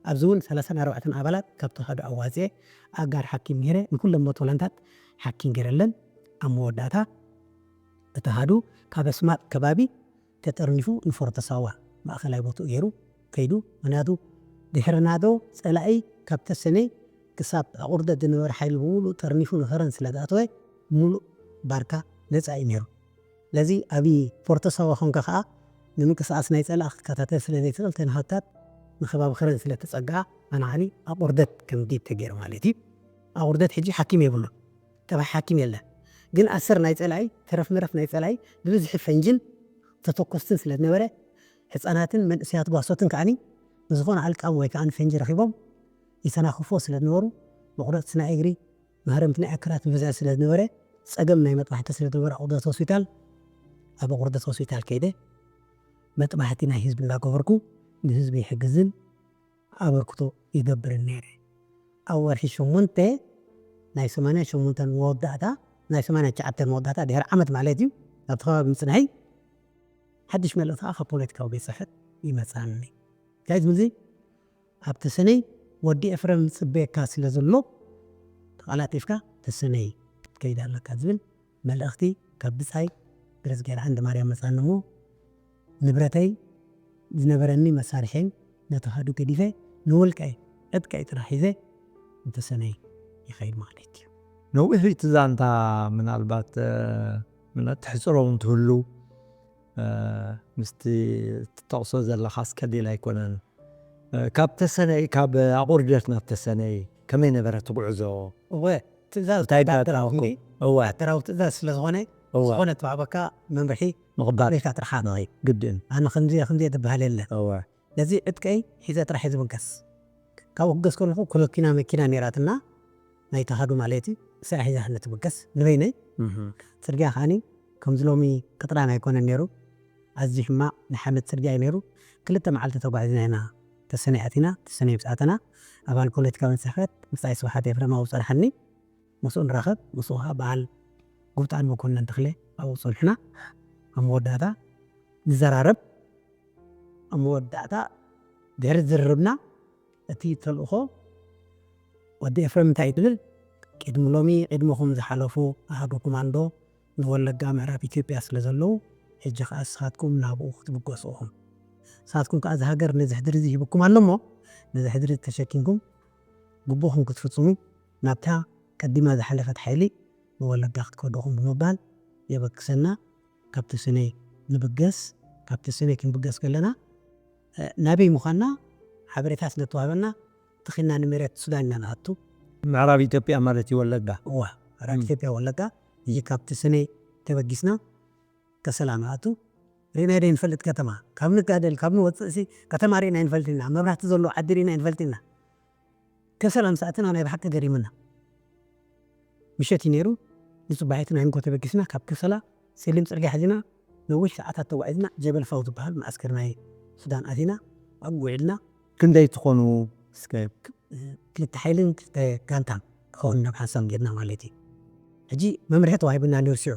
ኣብዚ እውን ሰላሳን ኣርባዕተን ኣባላት ካብቲ ሃዱ ኣዋፅኤ ኣጋር ሓኪም ገይረ ንኩለን ሞቶላንታት ሓኪም ገይረለን። ኣብ መወዳእታ እቲ ሃዱ ካብ ኣስማጥ ከባቢ ተጠርኒፉ ንፎርቶ ሳዋ ማእኸላይ ቦትኡ ገይሩ ከይዱ። ምኽንያቱ ድሕሪ ናደው ፀላኢ ካብ ተሰነይ ክሳብ ኣቑርደት ዝነበረ ሓይሊ ብምሉእ ጠርኒፉ ንኸረን ስለ ዝኣተወ፣ ሙሉእ ባርካ ነፃ እዩ ነይሩ። ስለዚ ኣብ ፎርቶ ሳዋ ኮንካ ከዓ ንምንቅስቓስ ናይ ፀላኢ ክከታተል ስለ ዘይትኽእል፣ ተን ሃብታት ንከባቢ ከረን ስለ ተፀግዓ፣ ኣናዓኒ ኣቑርደት ከም ዲብ ተገይሩ ማለት እዩ። ኣቑርደት ሕጂ ሓኪም የብሉን። ጠባሕ ሓኪም የለን። ግን ኣሰር ናይ ጸላኢ፣ ተረፍ መረፍ ናይ ጸላኢ ብብዝሒ ፈንጅን ተተኮስትን ስለ ዝነበረ፣ ህጻናትን መንእሰያት ጓሶትን ከኣኒ ብዝኾነ ኣልቃም ወይ ከኣ ፈንጂ ረኺቦም ይተናኽፎ ስለ ዝነበሩ፣ መቑረጽቲ ናይ እግሪ፣ መህረምቲ ናይ ኣካላት ብብዝሒ ስለ ዝነበረ፣ ጸገም ናይ መጥባሕቲ ስለ ዝነበረ፣ ኣቑርደት ሆስፒታል፣ ኣብ ኣቑርደት ሆስፒታል ከይደ መጥባሕቲ ናይ ህዝቢ እንዳገበርኩ ንህዝቢ ይሕግዝን ኣበርክቶ ይገብርን ነይረ። ኣብ ወርሒ ሸሞንተ ናይ ሰማንያ ሸሞንተ መወዳእታ፣ ናይ ሰማንያ ትሽዓተ መወዳእታ፣ ድሕሪ ዓመት ማለት እዩ፣ ናብቲ ከባቢ ምጽንሐይ፣ ሓድሽ መልእኽቲ ከዓ ካብ ፖለቲካዊ ቤት ጽሕፈት ይመጽኣኒ። እንታይ ዝብል እዚ? ኣብ ተሰነይ ወዲ ኤፍረም ይጽበየካ ስለ ዘሎ፣ ተቐላጢፍካ ተሰነይ ክትከይድ ኣለካ ዝብል መልእኽቲ ካብ ብጻይ ገረዝጊሄር ዓንደ ማርያም መጻኒ እሞ፣ ንብረተይ፣ ዝነበረኒ መሳርሒን ነቲ ሃዱ ገዲፈ፣ ንውልቀይ፣ ዕጥቀይ ጥራሕ ሒዘ ንተሰነይ ይኸይድ ማለት እዩ። ነዊሕ እዩ እቲ ዛንታ። ምናልባት፣ እ፣ ምና-፣ ትሕጽሮ እውን ትህሉ፣ እ፣ ምስቲ ትጠቕሶ ዘለኻስ ቀሊል ኣይኮነን። እ፣ ካብ ተሰነይ፣ ካብ ኣቑርደት ናብ ተሰነይ ከመይ ነበረ እቲ ጉዕዞ? እወ፣ ትእዛዝ እንታይ ወታደራዊ፣ እንዳተረኸብኩም? እወ። ወታደራዊ ትእዛዝ ስለ ዝኾነ፣ እወ። ዝኾነ እተዋህበካ መምርሒ ምቕባል። ሒዝካ ጥራሕ ንኸይድ። ግድን። ኣነ ከምዚ እየ፣ ከምዚ እየ ትበሃል የለን። እወ። ነዚ ዕጥቀይ ሒዘ ጥራሕ እየ ዝብገስ። ካብኡ ክገስ ከለኹ ኮሎኪና መኪና ነይራትና፣ ናይ ተሃዱ ማለት እዩ። እሳ እያ ሒዛ ንትብገስ፣ ንበይነይ። እህ። ጽርግያ ከኣኒ ከምዚ ሎሚ ቅጥራን ኣይኮነን ነይሩ። ኣዝዩ ሕማቕ ናይ ሓመድ ጽርግያ እዩ ነይሩ። ክልተ መዓልቲ ተጓዒዝና ኢና ተሰነይ ኣቲና፣ ተሰነይ ምስ ኣተና፣ ኣባል ፖለቲካዊ ጽሕፈት ብጻይ ስብሓት ኤፍረም ኣብኡ ጸንሓኒ። ምስኡ ንራኸብ፣ ምስኡ ኸዓ በዓል ጉብጣን መኮነን ተኽለ ኣብኡ ጸንሑና። ኣብ መወዳእታ ንዘራረብ። ኣብ መወዳእታ ድሕሪ ዝርርብና እቲ ተልእኾ ወዲ ኤፍረም እንታይ እዩ ዝብል? ቅድሚ ሎሚ ቅድመኹም ዝሓለፉ ኣሃዱ ኮማንዶ ንወለጋ ምዕራብ ኢትዮጵያ ስለ ዘለዉ፣ ሕጂ ኸዓ ንስኻትኩም ናብኡ ክትብገሱ ኢኹም። ንስኻትኩም ከኣ እዚ ሃገር ነዚ ሕድሪ እዚ ሂብኩም ኣሎ እሞ፣ ነዚ ሕድሪ ተሸኪምኩም ግቡእኹም ክትፍጽሙ ናብታ ቀዲማ ዝሓለፈት ሓይሊ ንወለጋ ክትከዱ ኢኹም ብምባል የበግሰና። ካብ ተሰነይ ንብገስ። ካብ ተሰነይ ክንብገስ ከለና፣ እ፣ ናበይ ምዃንና ሓበሬታ ስለ ተዋህበና፣ ተኺልና ንመሬት ሱዳን ኢና ንኣቱ። ምዕራብ ኢትዮጵያ ማለት እዩ ወለጋ። እዋ፣ ምዕራብ እም። ኢትዮጵያ ወለጋ። እዚ ካብ ተሰነይ ተበጊስና ከሰላ ንኣቱ። ርኢናዮ ዘይንፈልጥ ከተማ። ካብ ንጋደል፣ ካብ ንወፅእሲ ከተማ ርኢና ኣይንፈልጥን ኢና። መብራህቲ ዘለዎ ዓዲ ርኢና ኣይንፈልጥን ኢና። ከሰላ ምስ ኣተና ናይ ብሓቂ ገሪሙና። ምሸት እዩ ነይሩ። ንጽባሒቱ ናይ ንጎ ተበጊስና ካብ ከሰላ ጸሊም ጽርግያ ሒዝና ነዊሕ ሰዓታት ተጓዒዝና ጀበል ፋው ዝበሃል መዓስከር ናይ ሱዳን ኣቲና ኣብኡ ውዒልና። ክንደይ ትኾኑ እስከ? ክልተ ሓይልን ክልተ ጋንታን ክኸውን ናብ ሓንሳብ ጌርና ማለት እዩ። ሕጂ መምርሒ ተዋሂቡና ነይሩ ሽዑ።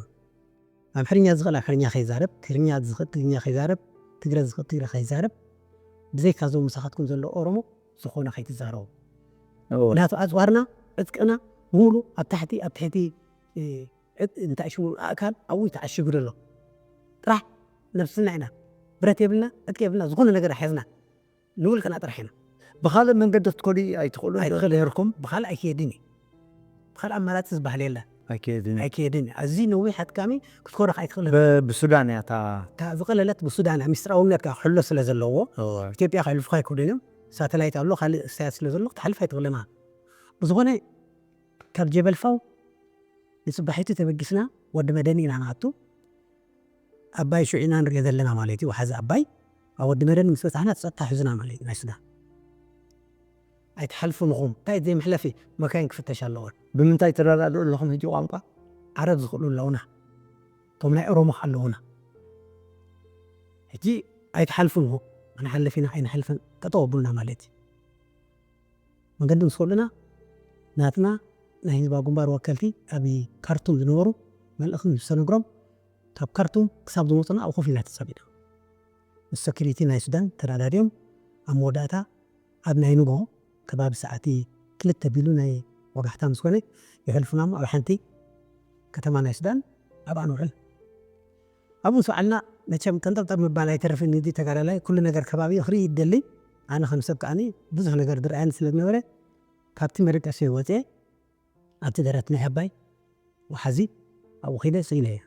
ኣምሓርኛ ዝኽእል ኣምሓርኛ ከይዛረብ፣ ትግርኛ ዝኽእል ትግርኛ ከይዛረብ፣ ትግረ ዝኽእል ትግረ ከይዛረብ፣ ብዘይካ እዞም ምሳኻትኩም ዘለዉ ኦሮሞ ዝኾነ ከይትዛረቡ። እወ። ምኽንያቱ ኣጽዋርና፣ ዕጥቅና ብምሉእ ኣብ ታሕቲ፣ ኣብ ትሕቲ፣ እ፣ ዕጥ-፣ እንታይ ሽሙ ኣእካል ኣብኡ እዩ ተዓሺጉ ዘሎ። ጥራሕ ነብስና ኢና። ብረት የብልና፣ ዕጥቂ የብልና፣ ዝኾነ ነገር ኣይሓዝና። ንውልቅና ጥራሕ ኢና። ብኻልእ መንገዲ ክትከዱ ኣይትኽእሉን ዶ ኣይትኽእልን። ነይርኩም? ብኻልእ ኣይክየድን እዩ። ብኻልእ ኣማራጺ ዝበሃል የለን። ኣይክየድን እዩ። ኣይክየድን እዩ። ኣዝዩ ነዊሕ ኣድካሚ ክትከዶ ኣይትኽእልን። ብ-፣ ብሱዳን እያ እታ እታ ዝቐለለት ብሱዳን እያ። ሚስጥራውነትካ ክሕሎ ስለ ዘለዎ፣ እወ። ኢትዮጵያ ከሕልፉኻ ኣይክእሉን እዮም። ሳተላይት ኣሎ፣ ካልእ እሳያት ስለ ዘሎ ክትሓልፍ ኣይትኽእልን ኢኻ። ብዝኾነ ካብ ጀበል ፋው ንጽባሒቱ ተበጊስና ወዲ መደኒ ኢና ንኣቱ። ኣባይ ሽዑ ኢና ንሪኦ ዘለና ማለት እዩ፣ ወሓዚ ኣባይ። ኣብ ወዲ መደኒ ምስ በጻሕና እቲ ጸጥታ ሒዙና ማለት እዩ፣ ናይ ሱዳን። ኣይትሓልፉን ኢኹም፣ እንታይ ዘይመሕለፊ መካይን ክፍተሽ ኣለወን። ብምንታይ ትረዳድኡ ኣለኹም ሕጂ ቋንቋ? ዓረብ ዝኽእሉ ኣለዉና፣ እቶም ናይ ኦሮሞ ኣለዉና። ሕጂ ኣይትሓልፉን ሆ፣ ኣይንሓልፍ ኢና ኣይንሓልፍን ጠጠው ኣቡልና ማለት እዩ። መገዲ ምስ ከሉና ናትና ናይ ህዝባዊ ግንባር ወከልቲ ኣብ ካርቱም ዝነበሩ መልእኽቲ ምስ ተነግሮም ካብ ካርቱም ክሳብ ዝመፁና ኣብ ኮፍ ኢልና ተፀሚና ምስ ሰኪሪቲ ናይ ሱዳን ተረዳድዮም ኣብ መወዳእታ ኣብ ናይ ንግሆ ከባቢ ሰዓቲ ክልተ ቢሉ ናይ ወጋሕታ ምስ ኮነ የሕልፉና እሞ ኣብ ሓንቲ ከተማ ናይ ሱዳን ኣብኣ ንውዕል። ኣብኡ ምስ ወዓልና መቸም ቀንጠብጠብ ምባል ኣይተርፍን። ንዲ ተጋዳላይ ኩሉ ነገር ከባቢ ክርኢ ይደሊ። ኣነ ከም ሰብ ከዓኒ ብዙሕ ነገር ዝረኣየኒ ስለ ዝነበረ ካብቲ መደቀሲ ወፅኤ ኣብቲ ደረት ናይ ኣባይ ወሓዚ ኣብኡ ኸይደ ስኢለ እየ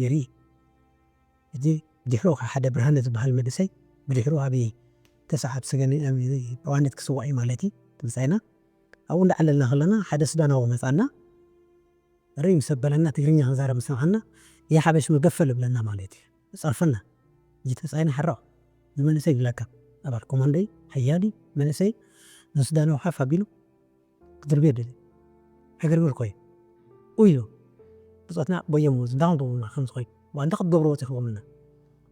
ይርኢ። እዚ ድሕሩ ከዓ ሓደ ብርሃነ ዝበሃል መንእሰይ ብድሕሩ ኣብ ተስዓብ ሰገን ኣብ ዋነት ክስዋዕ እዩ ማለት እዩ። ትምፃኢና ኣብኡ እንዳዓለልና ከለና ሓደ ሱዳናዊ መፃና ርኢ ምስ ኣበለና ትግርኛ ክንዛረብ ምስ ሰምዓና የሓበሽ መገፈል እብለና ማለት እዩ። ጸርፈና እዚ ተፃኢና ሓራቕ ንመንእሰይ ይብለካ ኣባል ኮማንዶ እዩ ሓያል እዩ መንእሰይ ንሱዳናዊ ሓፍ ኣቢሉ ክድርብዮ ደልዩ። ዕግርግር ኮይ ኡዩ ብፆትና በየሙ ዝዳንጎና ከም ዝኾይ ዋንታ ክትገብሮ ወፂኹምና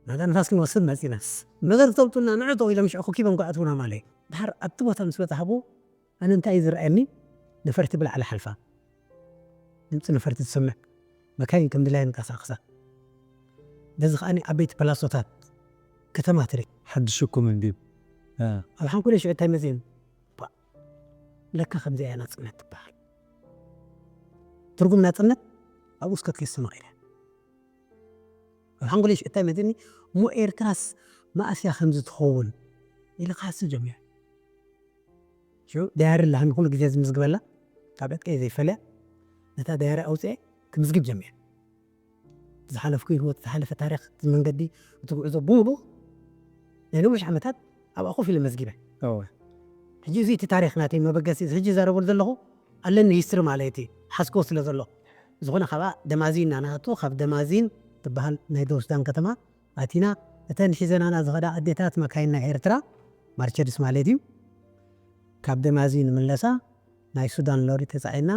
ናታ ንፋስ ክንወስድ መፂናስ ነገር ክተምጡና ንዕጦ ኢሎም ሽዑ ኮኪቦም ክኣትዉና ማለ ድሓር ኣብቲ ቦታ ምስ በፃሕቡ ኣነ እንታይ እዩ ዝረኣየኒ ነፈርቲ ብላዕሊ ሓልፋ ድምፂ ነፈርቲ ዝሰምዕ መካይን ከም ድላይ ንቀሳቅሳ በዚ ከዓኒ ዓበይቲ ፓላሶታት ከተማ ትርኢ ሓድሽኩም እንድዩ ኣብ ሓንኩለ ሽዑ እንታይ መፅእን ለካ ከምዚ እያ ናፅነት ትበሃል። ትርጉም ናፅነት ኣብኡ እስከ ክየስኖ ኢለ። ኣብ ሓንጎለይ ሽዑ እንታይ መፅእኒ፣ እሞ ኤርትራስ መኣስ እያ ከምዚ ትኸውን ኢለ ክሓስብ ጀሚረ። ሽዑ ዳያሪ ኣላ፣ ንኹሉ ግዜ ዝምዝግበላ፣ ካብ ዕጥቀይ ዘይፈልያ ነታ ዳያሪ ኣውፅኤ ክምዝግብ ጀሚረ። ዝሓለፍኩ ህይወት፣ ዝሓለፈ ታሪኽ፣ እቲ መንገዲ፣ እቲ ጉዕዞ ብምሉኡ ናይ ነዊሕ ዓመታት ኣብኣ ኮፍ ኢለ መዝጊበ። እወ። ሕጂ እዚ እቲ ታሪኽ ናተይ መበገሲ፣ እዚ ሕጂ ይዛረበሉ ዘለኹ ኣለኒ ሂስትሪ ማለት እዩ፣ ሓስኮ ስለ ዘሎ። ዝኾነ ካብኣ ደማዚን ኢና ንኣቱ፣ ካብ ደማዚን ትበሃል ናይ ደቡብ ሱዳን ከተማ ኣቲና፣ እተን ሒዘናና ዝኸዳ ኣዴታት መካይን ናይ ኤርትራ፣ ማርቸድስ ማለት እዩ፣ ካብ ደማዚን ይምለሳ፣ ናይ ሱዳን ሎሪ ተጻዒና፣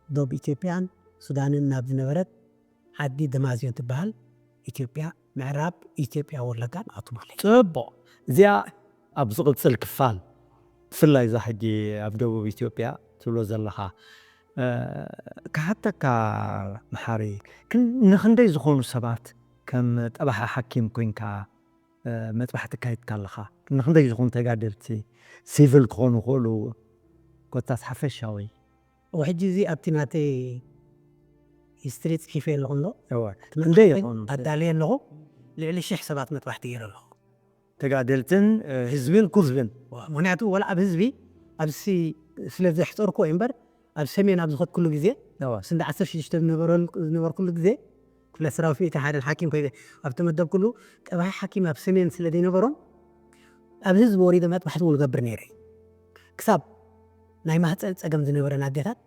ዶብ ኢትዮጵያን ሱዳንን ናብ ዝነበረት ዓዲ ደማዚዮን ትበሃል ኢትዮጵያ ምዕራብ ኢትዮጵያ ወለጋ ንኣቱ ማለት እዩ። ጽቡቕ። እዚኣ ኣብ ዝቕጽል ክፋል ብፍላይ እዛ ሕጂ ኣብ ደቡብ ኢትዮጵያ ትብሎ ዘለኻ ክሓተካ መሓሪ፣ ንኽንደይ ዝኾኑ ሰባት ከም ጠባሒ ሓኪም ኮንካ መጥባሕቲ ካይድካ ኣለኻ? ንኽንደይ ዝኾኑ ተጋደልቲ ሲቪል ክኾኑ ይኽእሉ ኮታስ ሓፈሻዊ ሕጂ እዚ ኣብቲ ናተይ ሂስትሪ ፅሒፈ ኣለኹ ዶ እወ ክንደይ ይኾኑ ኣዳልየ ኣለኹ ልዕሊ ሽሕ ሰባት መጥባሕቲ ገይረ ኣለኹ ተጋደልትን ህዝብን ኩዝብን ምክንያቱ ወላ ኣብ ህዝቢ ኣብዚ ስለ ዘሕፀርኩ እዩ እምበር ኣብ ሰሜን ኣብ ዝኸድኩሉ ግዜ እወ ስንዲ ዓሰርተ ሽዱሽተ ዝነበረሉ- ዝነበርኩሉ ግዜ ክፍለ ሰራዊት ሚእቲ ሓደን ሓኪም ኮይነ ኣብ ተመደብኩሉ ጠባሒ ሓኪም ኣብ ሰሜን ስለ ዘይነበሮም ኣብ ህዝቢ ወሪደ መጥባሕቲ እውን ገብር ነይረ ክሳብ ናይ ማህፀን ፀገም ዝነበረን ኣዴታት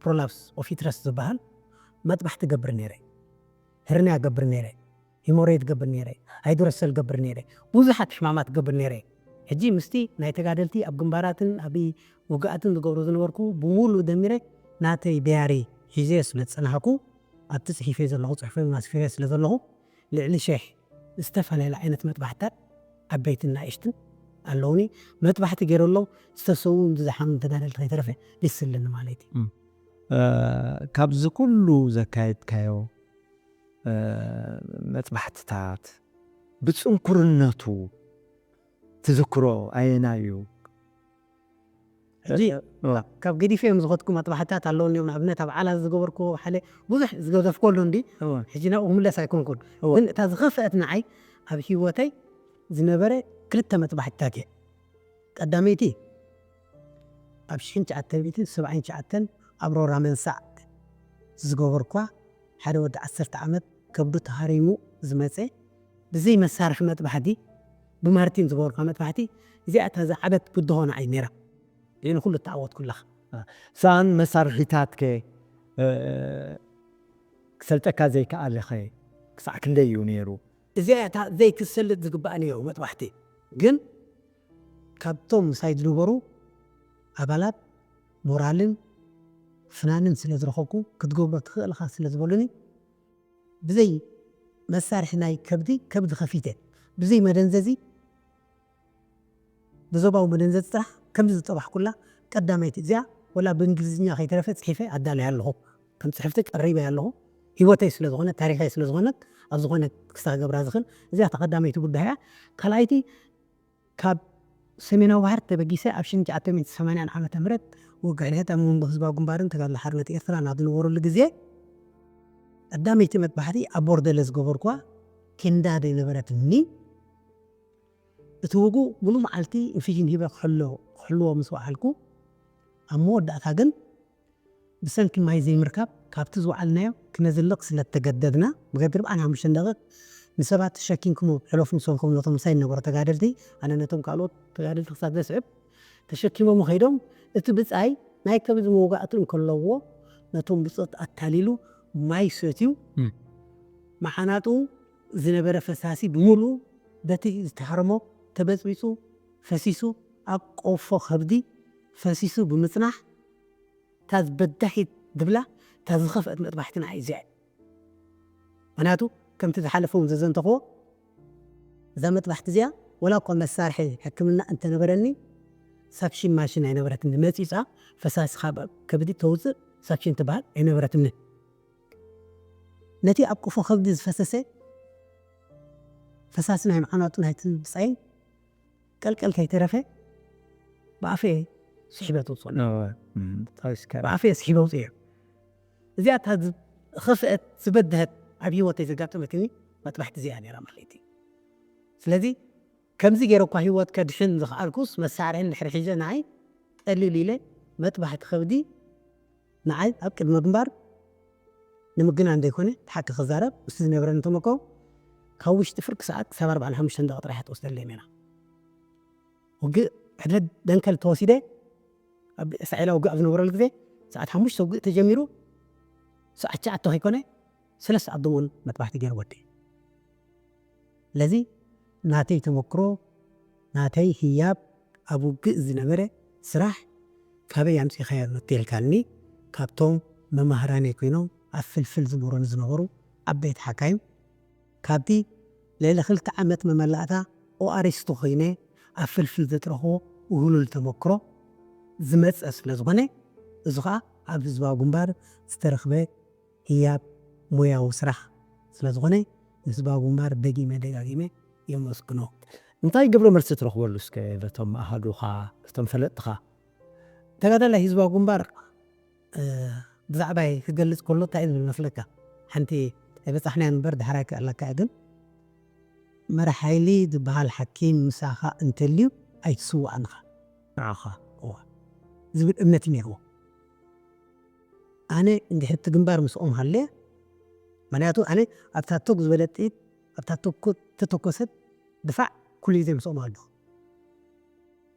ፕሮላፕስ ኦፍ ዩትረስ ዝበሃል መጥባሕቲ ገብር ነይረ፣ ህርንያ ገብር ነይረ፣ ሂሞሮይድ ገብር ነይረ፣ ሃይድሮሰል ገብር ነይረ፣ ብዙሓት ሕማማት ገብር ነይረ። ሕጂ ምስቲ ናይ ተጋደልቲ ኣብ ግንባራትን ኣብ ውግኣትን ዝገብሮ ዝነበርኩ ብሙሉእ ደሚረ ናተይ ዳያሪ ሒዘ ስለ ዝፀናሕኩ ኣብቲ ፅሒፈ ዘለኹ ፅሑፈ ኣስፊረ ስለ ዘለኹ ልዕሊ ሽሕ ዝተፈላለለ ዓይነት መጥባሕትታት ዓበይትን ናእሽትን ኣለውኒ። መጥባሕቲ ገይረሎም ዝተሰውን ዝሓሙን ተጋደልቲ ከይተረፈ ሊስት ኣለኒ ማለት እዩ። ካብዚ ኩሉ ዘካየድካዮ መጥባሕትታት ብፅንኩርነቱ ትዝክሮ ኣየናይ እዩ? ሕጂ ካብ ገዲፈ እዮም ዝኸድኩ መጥባሕትታት ኣለውኒ እዮም። ንኣብነት ኣብ ዓላ ዝገበርኩዎ ሓደ ብዙሕ ዝገዘፍኩ ኣሎ እንዲ ሕጂ ናብኡ ክምለስ ኣይኮንኩን። ግን እታ ዝኸፍአት ንዓይ ኣብ ህይወተይ ዝነበረ ክልተ መጥባሕትታት እየ። ቀዳመይቲ ኣብ ሽሕን ትሽዓተ ሚእትን ሰብዓን ትሽዓተን ኣብ ሮራ መንሳዕ ዝገበርኳ ሓደ ወዲ ዓሰርተ ዓመት ከብዱ ተሃሪሙ ዝመፀ ብዘይ መሳርሒ መጥባሕቲ ብማርቲን ዝገበርኳ መጥባሕቲ እዚኣ እታ ዝዓበት ብድሆ ንዓይ ነይራ። ይህ ንኩሉ እተዓወትኩላኻ። ሳን መሳርሒታትከ ክሰልጠካ ዘይከኣለኸ ክሳዕ ክንደይ እዩ ነይሩ? እዚኣ እታ ዘይክሰልጥ ዝግባእ ነይሩ መጥባሕቲ ግን ካብቶም ምሳይ ዝነበሩ ኣባላት ሞራልን ፍናንን ስለ ዝረኸብኩ ክትገብሮ ትኽእል ኢኻ ስለ ዝበሉኒ ብዘይ መሳርሒ ናይ ከብዲ ከብዲ ከፊተ ብዘይ መደንዘዚ ብዞባዊ መደንዘዚ ጥራሕ ከምዚ ዝጠባሕኩላ ቀዳመይቲ እዚኣ ወላ ብእንግሊዝኛ ከይተረፈ ጽሒፈ ኣዳለያ ኣለኹ። ከም ጽሕፍቲ ቀሪበያ ኣለኹ። ህይወተይ ስለ ዝኾነት፣ ታሪኸይ ስለ ዝኾነት፣ ኣብ ዝኾነ ክስታ ክገብራ ዝኽእል እዚኣ ተቐዳመይቲ ጉዳይ እያ። ካልኣይቲ ካብ ሰሜናዊ ባሕሪ ተበጊሰ ኣብ ሽሕን ትሽዓተ ሚእትን ሰማንያን ዓመተ ምህረት ውግእ ሕድሕድ ኣብ መንጎ ህዝባዊ ግንባርን ተጋድሎ ሓርነት ኤርትራን ኣብ ዝነበረሉ ግዜ ቀዳመይቲ መጥባሕቲ ኣብ ቦርደለ ዝገበርኳ ኬንዳ ዘይነበረትኒ። እቲ ውጉእ ሙሉእ መዓልቲ ኢንፊዥን ሂበ ክሕሎ ክሕልዎ ምስ ወዓልኩ ኣብ መወዳእታ ግን ብሰንኪ ማይ ዘይምርካብ ካብቲ ዝወዓልናዮ ክነዝልቕ ስለ እተገደድና ብገድሪ ኣርባዓን ሓሙሽተን ደቂቕ ንሰባት ተሸኪምኩሞ ሕለፉ ንሰብኩም ነቶም ምሳይ ዝነበሩ ተጋደልቲ ኣነ ነቶም ካልኦት ተጋደልቲ ክሳብ ዘስዕብ ተሸኪሞም ከይዶም እቲ ብጻይ ናይ ከብዲ መውጋእቲ እንከለዎ ነቶም ብጾት ኣታሊሉ ማይ ሰትዩ መዓናጡ ዝነበረ ፈሳሲ ብምሉኡ በቲ ዝተሃርሞ ተበጽቢጹ ፈሲሱ ኣብ ቆፎ ከብዲ ፈሲሱ ብምጽናሕ እታ ዝበዳሂት ድብላ እታ ዝኸፍአት መጥባሕቲ ንዓይ እዚኣ ምክንያቱ ከምቲ ዝሓለፈ እውን ዘዘንተኽዎ እዛ መጥባሕቲ እዚኣ ወላ እኳ መሳርሒ ሕክምና እንተነበረኒ ሳክሽን ማሽን ኣይነበረትኒ መፂፃ ፈሳሲ ካብ ከብዲ ተውፅእ ሳክሽን ትበሃል ኣይነበረትኒ ነቲ ኣብ ቆፎ ከብዲ ዝፈሰሰ ፈሳሲ ናይ መዓናጡ ናይቲ ብፃይ ቀልቀል ከይተረፈ ብኣፈ ስሒበ ትውፅኦ ብኣፈ ስሒበ ውፅኦ እዚኣ እታ ዝኸፍአት ዝበድሀት ኣብ ህይወተይ ዘጋጠመትኒ መጥባሕቲ እዚኣ ነራ ማለት እዩ ስለዚ ከምዚ ገይረ እኳ ህይወት ከድሕን ዝኸኣልኩስ መሳርሒ እንድሕር ሒዘ ንዓይ ጠሊል ኢለ መጥባሕቲ ከብዲ ንዓይ ኣብ ቅድመ ግንባር ንምግናን ዘይኮነ እቲ ሓቂ ክዛረብ ምስቲ ዝነበረኒ ተመክሮ ካብ ውሽጢ ፍርቂ ሰዓት ክሳብ ኣርባዓን ሓሙሽተን ደቂ ጥራሕ ትወስደለይ ሜና ውግእ ሕድሕድ ደንከል ተወሲደ ኣብ እስራኤላዊ ውግእ ኣብ ዝነበረሉ ግዜ ሰዓት ሓሙሽተ ውግእ ተጀሚሩ ሰዓት ትሽዓተ ከይኮነ ሰለስተ ኣዶምን መጥባሕቲ ገይሩ ወዲ ስለዚ ናተይ ተመክሮ ናተይ ህያብ ኣብ ውግእ ዝነበረ ስራሕ ካበይ ኣምፂኻዮ እንተልካኒ ካብቶም መማህራነይ ኮይኖም ኣብ ፍልፍል ዝምህሩኒ ዝነበሩ ዓበይቲ ሓካይም ካብቲ ልዕሊ ክልተ ዓመት መመላእታ ኦኣሪስቱ ኮይነ ኣብ ፍልፍል ዘጥረኽዎ ውህሉል ተመክሮ ዝመፀ ስለ ዝኾነ እዚ ከዓ ኣብ ህዝባዊ ግንባር ዝተረኽበ ህያብ ሞያዊ ስራሕ ስለ ዝኾነ ንህዝባዊ ግንባር ደጊመ ደጋጊመ የመስግኖ። እንታይ ግብረ መልሲ ትረኽበሉ እስከ በቶም ኣሃዱኻ በቶም ፈለጥትኻ? ተጋዳላይ ህዝባዊ ግንባር ብዛዕባይ ክገልፅ ከሎ እንታይ እዩ ዝብል መስለካ? ሓንቲ ኣይበፃሕናያ እምበር ዳሕራይ ክእለካ እየ ግን መራሕ ሓይሊ ዝበሃል ሓኪም ምሳኻ እንተልዩ ኣይትስዋእን ኢኻ ንዓኻ ዝብል እምነት እዩ ነይርዎ። ኣነ እንድሕር እቲ ግንባር ምስኦም ሃለየ፣ ምኽንያቱ ኣነ ኣብታ ቶግ ዝበለት ጥይት ኣብታ ቶግ ተተኮሰት ድፋዕ ኩሉ ግዜ ምስኦም ኣለኹ።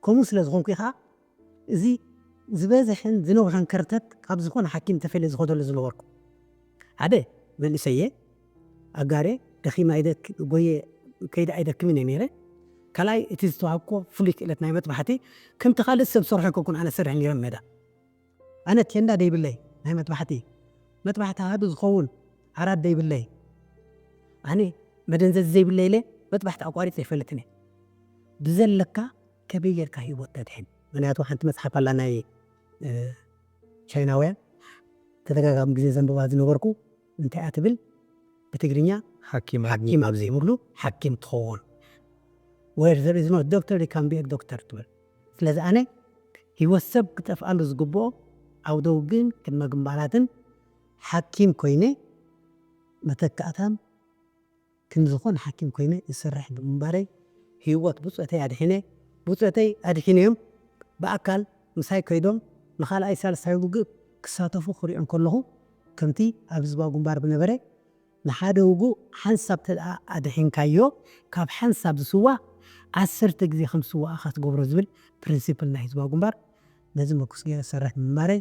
ከምኡ ስለ ዝኾንኩ ኢኻ እዚ ዝበዝሕን ዝነውሐን ከርተት ካብ ዝኾነ ሓኪም ተፈልየ ዝኸደሉ ዝነበርኩ። ሓደ መንእሰየ ኣጋረ ደኺመ ኣይደክ ጎየ ከይደ ኣይደክምን እየ ነይረ። ካልኣይ እቲ ዝተዋሃብኮ ፍሉይ ክእለት ናይ መጥባሕቲ ከምቲ ካልእ ሰብ ዝሰርሖ ኣይኮንኩን ኣነ ዝሰርሕ ነይረ ሜዳ። ኣነ ቴንዳ ደይብለይ ናይ መጥባሕቲ መጥባሕቲ ሃዱ ዝኸውን ዓራት ደይብለይ ኣነ መደንዘዚ ዘይብለይ ኢለ መጥባሕቲ ኣቋሪፀ ኣይፈልጥን እየ። ብዘለካ ከመይ ጌርካ ህይወት ተድሕን? ምክንያቱ ሓንቲ መፅሓፍ ኣላ ናይ ቻይናውያን ተደጋጋሚ ግዜ ዘንብባ ዝነበርኩ እንታይ እያ ትብል ብትግርኛ ሓኪም ኣብ ዘይብሉ ሓኪም ትኸውን where there is no doctor you can be a doctor ትብል ስለዚ ኣነ ህይወት ሰብ ክጠፍኣሉ ዝግብኦ ዓውደ ውግእን ቅድመ ግንባራትን ሓኪም ኮይነ መተካእታን ክንዝኾን ሓኪም ኮይነ ዝሰርሕ ብምንባረይ ህይወት ብፆተይ ኣድሒነ ብፆተይ ኣድሒነዮም ብኣካል ምሳይ ከይዶም ንኻልኣይ ሳልሳይ ውግእ ክሳተፉ ክሪኦም ከለኹ ከምቲ ኣብ ህዝባዊ ግንባር ብነበረ ንሓደ ውጉእ ሓንሳብ ተደኣ ኣድሒንካዮ ካብ ሓንሳብ ዝስዋእ ዓሰርተ ግዜ ከም ዝስዋእ ኢኻ ትገብሮ ዝብል ፕሪንሲፕል ናይ ህዝባዊ ግንባር ነዚ መኩስ ገይረ ዝሰርሕ ብምንባረይ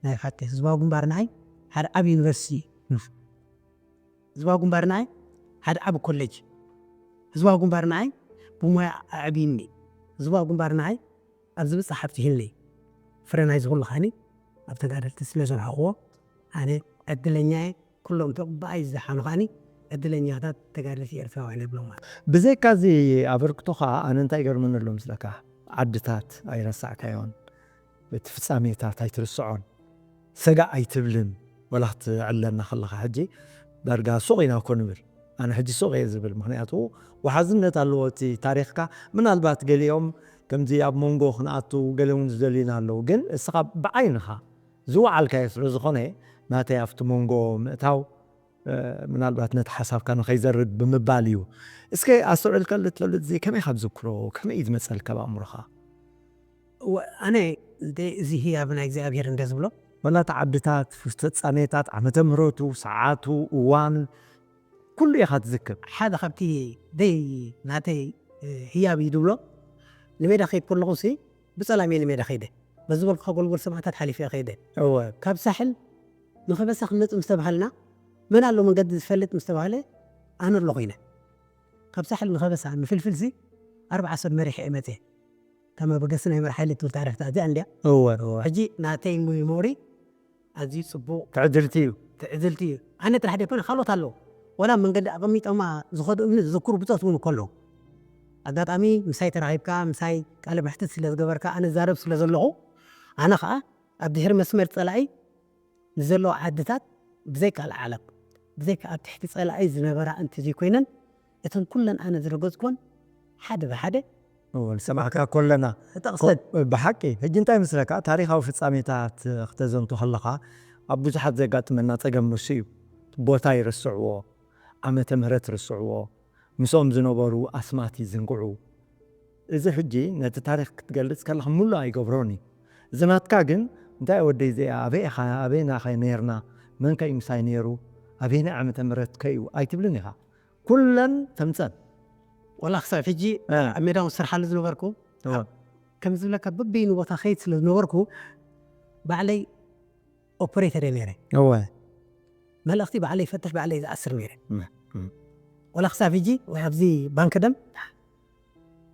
ናይ ብሓቂ ህዝባዊ ግንባር ንዓይ ሓደ ዓብ ዩኒቨርሲቲ እዩ። ህዝባዊ ግንባር ንዓይ ሓደ ዓቢ ኮሌጅ፣ ህዝባዊ ግንባር ንዓይ ብሞያ ኣዕብይኒ፣ ህዝባዊ ግንባር ንዓይ ኣብ ዝብጻሕ ኣብጺሑኒ፣ ፍረ ናይዚ ኩሉ ከኣኒ ኣብ ተጋደልቲ ስለ ዘርሓቕዎ ኣነ ዕድለኛ እየ። ኩሎም እቶም ብኣይ ዝደሓኑ ከኣኒ ዕድለኛታት ተጋደልቲ ኤርትራውያን ይብሎም ማለት። ብዘይካ እዚ ኣበርክቶኻ ኣነ እንታይ ይገርመኒ ኣሎ ምስለካ፣ ዓድታት ኣይረሳዕካዮን፣ እቲ ፍጻሜታት ኣይትርስዖን፣ ሰጋእ ኣይትብልን። ወላ ክትዕለና ከለኻ ሕጂ ዳርጋ ሱቕ ኢና እኮ ንብል። ኣነ ሕጂ ሱቕ እየ ዝብል፣ ምኽንያቱ ወሓዝነት ኣለዎ እቲ ታሪኽካ። ምናልባት ገሊኦም ከምዚ ኣብ መንጎ ክንኣቱ ገለ እውን ዝደልዩና ኣለዉ፣ ግን እስኻ ብዓይንኻ ዝወዓልካዮ ስለ ዝኾነ ናተይ ኣብቲ መንጎ ምእታው ምናልባት ነቲ ሓሳብካ ንኸይዘርግ ብምባል እዩ። እስከ ኣስተውዒልካሉ ትፈልጥ እዚ ከመይ ካብ ዝክሮ ከመይ እዩ ዝመፀልካ ኣብ ኣእምሮኻ? ኣነ እዚ ህያብ ናይ እግዚኣብሔር እንደ ዝብሎ ወላ እቲ ዓድታት ፍጻሜታት ዓመተ ምህረቱ ሰዓቱ እዋን ኩሉ ኢኻ ትዝክር። ሓደ ካብቲ ደይ ናተይ ህያብ እዩ ዝብሎ ንሜዳ ከይድ ከለኹ ሲ ብፀላም እየ ንሜዳ ከይደ በዚ በልኩ ጎልጎል ሰማዕታት ሓሊፈ ከይደ እወ ካብ ሳሕል ንኸበሳ ክንመፅ ምስ ተባሃልና መን ኣሎ መንገዲ ዝፈልጥ ምስ ተባሃለ ኣነ ኣለኹ ኢለ ካብ ሳሕል ንኸበሳ ንፍልፍል ሲ ኣርብዓ ሰብ መሪሐ እየ መፅየ ከም መበገሲ ናይ መርሓ ኢለ ትብል ታሪኽታ እዚኣ እንድያ እወ እወ ሕጂ ናተይ ሚሞሪ ኣዝዩ ፅቡቕ ትዕድልቲ እዩ ትዕድልቲ እዩ ኣነ ጥራሕ ደይኮነ ካልኦት ኣለዉ ወላ መንገዲ ኣቐሚጦማ ዝኸዱ እምኒ ዝዝክሩ ብፆት እውን እኮ ኣለዉ ኣጋጣሚ ምሳይ ተራኺብካ ምሳይ ቃለ መሕትት ስለ ዝገበርካ ኣነ ዛረብ ስለ ዘለኹ ኣነ ከዓ ኣብ ድሕሪ መስመር ፀላኢ ንዘለዉ ዓድታት ብዘይካ ዓለም ብዘይካ ኣብ ትሕቲ ፀላኢ ዝነበራ እንተዘይኮይነን እተን ኩለን ኣነ ዝረገፅኩን ሓደ ብሓደ ንሰማዕካ ኮለና ተጠቕሰን ብሓቂ ሕጂ እንታይ ምስለካ ታሪካዊ ፍጻሜታት ክተዘንቱ ከለኻ ኣብ ብዙሓት ዘጋጥመና ጸገም ንሱ እዩ። ቦታ ይርስዕዎ፣ ዓመተ ምህረት ይርስዕዎ፣ ምስኦም ዝነበሩ ኣስማት ይዝንግዑ። እዚ ሕጂ ነቲ ታሪኽ ክትገልጽ ከለኻ ሙሉእ ኣይገብሮን እዩ። እዚ ናትካ ግን እንታይ ወደይ እዚኣ ኣበይ ኢኻ ኣበይና ኸ ነርና መን ከ እዩ ምሳይ ነይሩ ኣበይናይ ዓመተ ምህረት ከ እዩ ኣይትብልን ኢኻ። ኩለን ተምፀን ወላ ክሳብ ሕጂ ኣብ ሜዳ እውን ስርሓሉ ዝነበርኩ ከም ዝብለካ በበይኑ ቦታ ከይድ ስለ ዝነበርኩ ባዕለይ ኦፐሬተር እየ ነይረ እወ መልእኽቲ ባዕለይ ይፈትሕ ባዕለይ ዝኣስር ነይረ ወላ ክሳብ ሕጂ ኣብዚ ባንክ ደም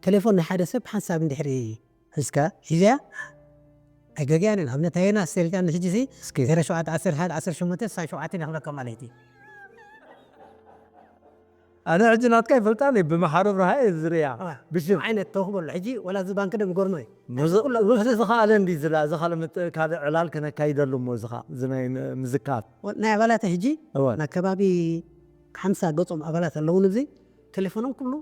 ቴሌፎን ናይ ሓደ ሰብ ሓንሳብ እንድሕሪ ሒዝካ ሒዘያ ኣይገገያን እየን ኣብነት ኣየና ስቴልካ ንሕጂ ሲ እስኪ ዜሮ ሸውዓተ ዓሰርተ ሓደ ዓሰርተ ሸሞንተ ስሳይ ሸውዓተ ይኽለካ ማለት እዩ ኣነ ሕጂ ናትካ ይፈልጣን እየ ብመሓሪ ብርሃ እየ ዝርያ ብሽም ዓይነት ተውክበሉ ሕጂ ወላ እዚ ባንክ ደም ይገርሞ እዩ ብዙሕ ዝኸኣለ እንዲ ዝላ ዝኸኣለ ምጥ- ካልእ ዕላል ከነካይደሉ እሞ እዚ ኸ እዚ ናይ ን- ምዝካር ናይ ኣባላት ሕጂ እወ ናብ ከባቢ ሓምሳ ገጾም ኣባላት ኣለውን እዚ ቴሌፎኖም ኩሉ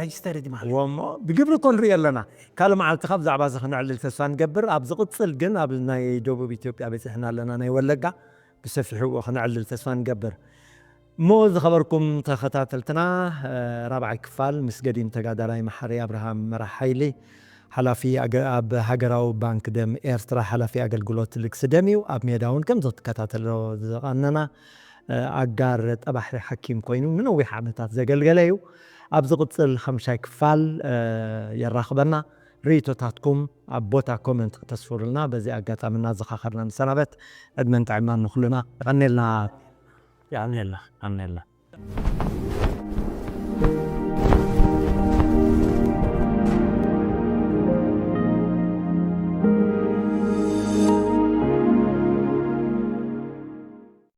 ረጅስተር እዚ ማለት ወሞ ብግብሪ እኮ ንርኢ ኣለና ካልእ መዓልቲ ካብ ብዛዕባ እዚ ክነዕልል ተስፋ ንገብር ኣብ ዝቕፅል ግን ኣብ ናይ ደቡብ ኢትዮጵያ በፂሕና ኣለና ናይ ወለጋ ብሰፊሑ ክንዕልል ተስፋ ንገብር እሞ ዝኸበርኩም ተኸታተልትና ራብዓይ ክፋል ምስ ገዲም ተጋዳላይ መሓሪ ኣብርሃም መራሕ ሓይሊ ሓላፊ ኣገ- ኣብ ሃገራዊ ባንክ ደም ኤርትራ ሓላፊ ኣገልግሎት ልግሲ ደም እዩ ኣብ ሜዳ እውን ከም ዝትከታተሎ ዝቐነና ኣጋር ጠባሒ ሓኪም ኮይኑ ንነዊሕ ዓመታት ዘገልገለ እዩ ኣብ ዝቕፅል ሓምሻይ ክፋል የራኽበና ርእቶታትኩም ኣብ ቦታ ኮመንት ክተስፍሩልና በዚ ኣጋጣሚ እናዘኻኸርና ንሰናበት ዕድመን ጥዕናን ንኩልና የቐኔልና የቐኔልና የቐኔልና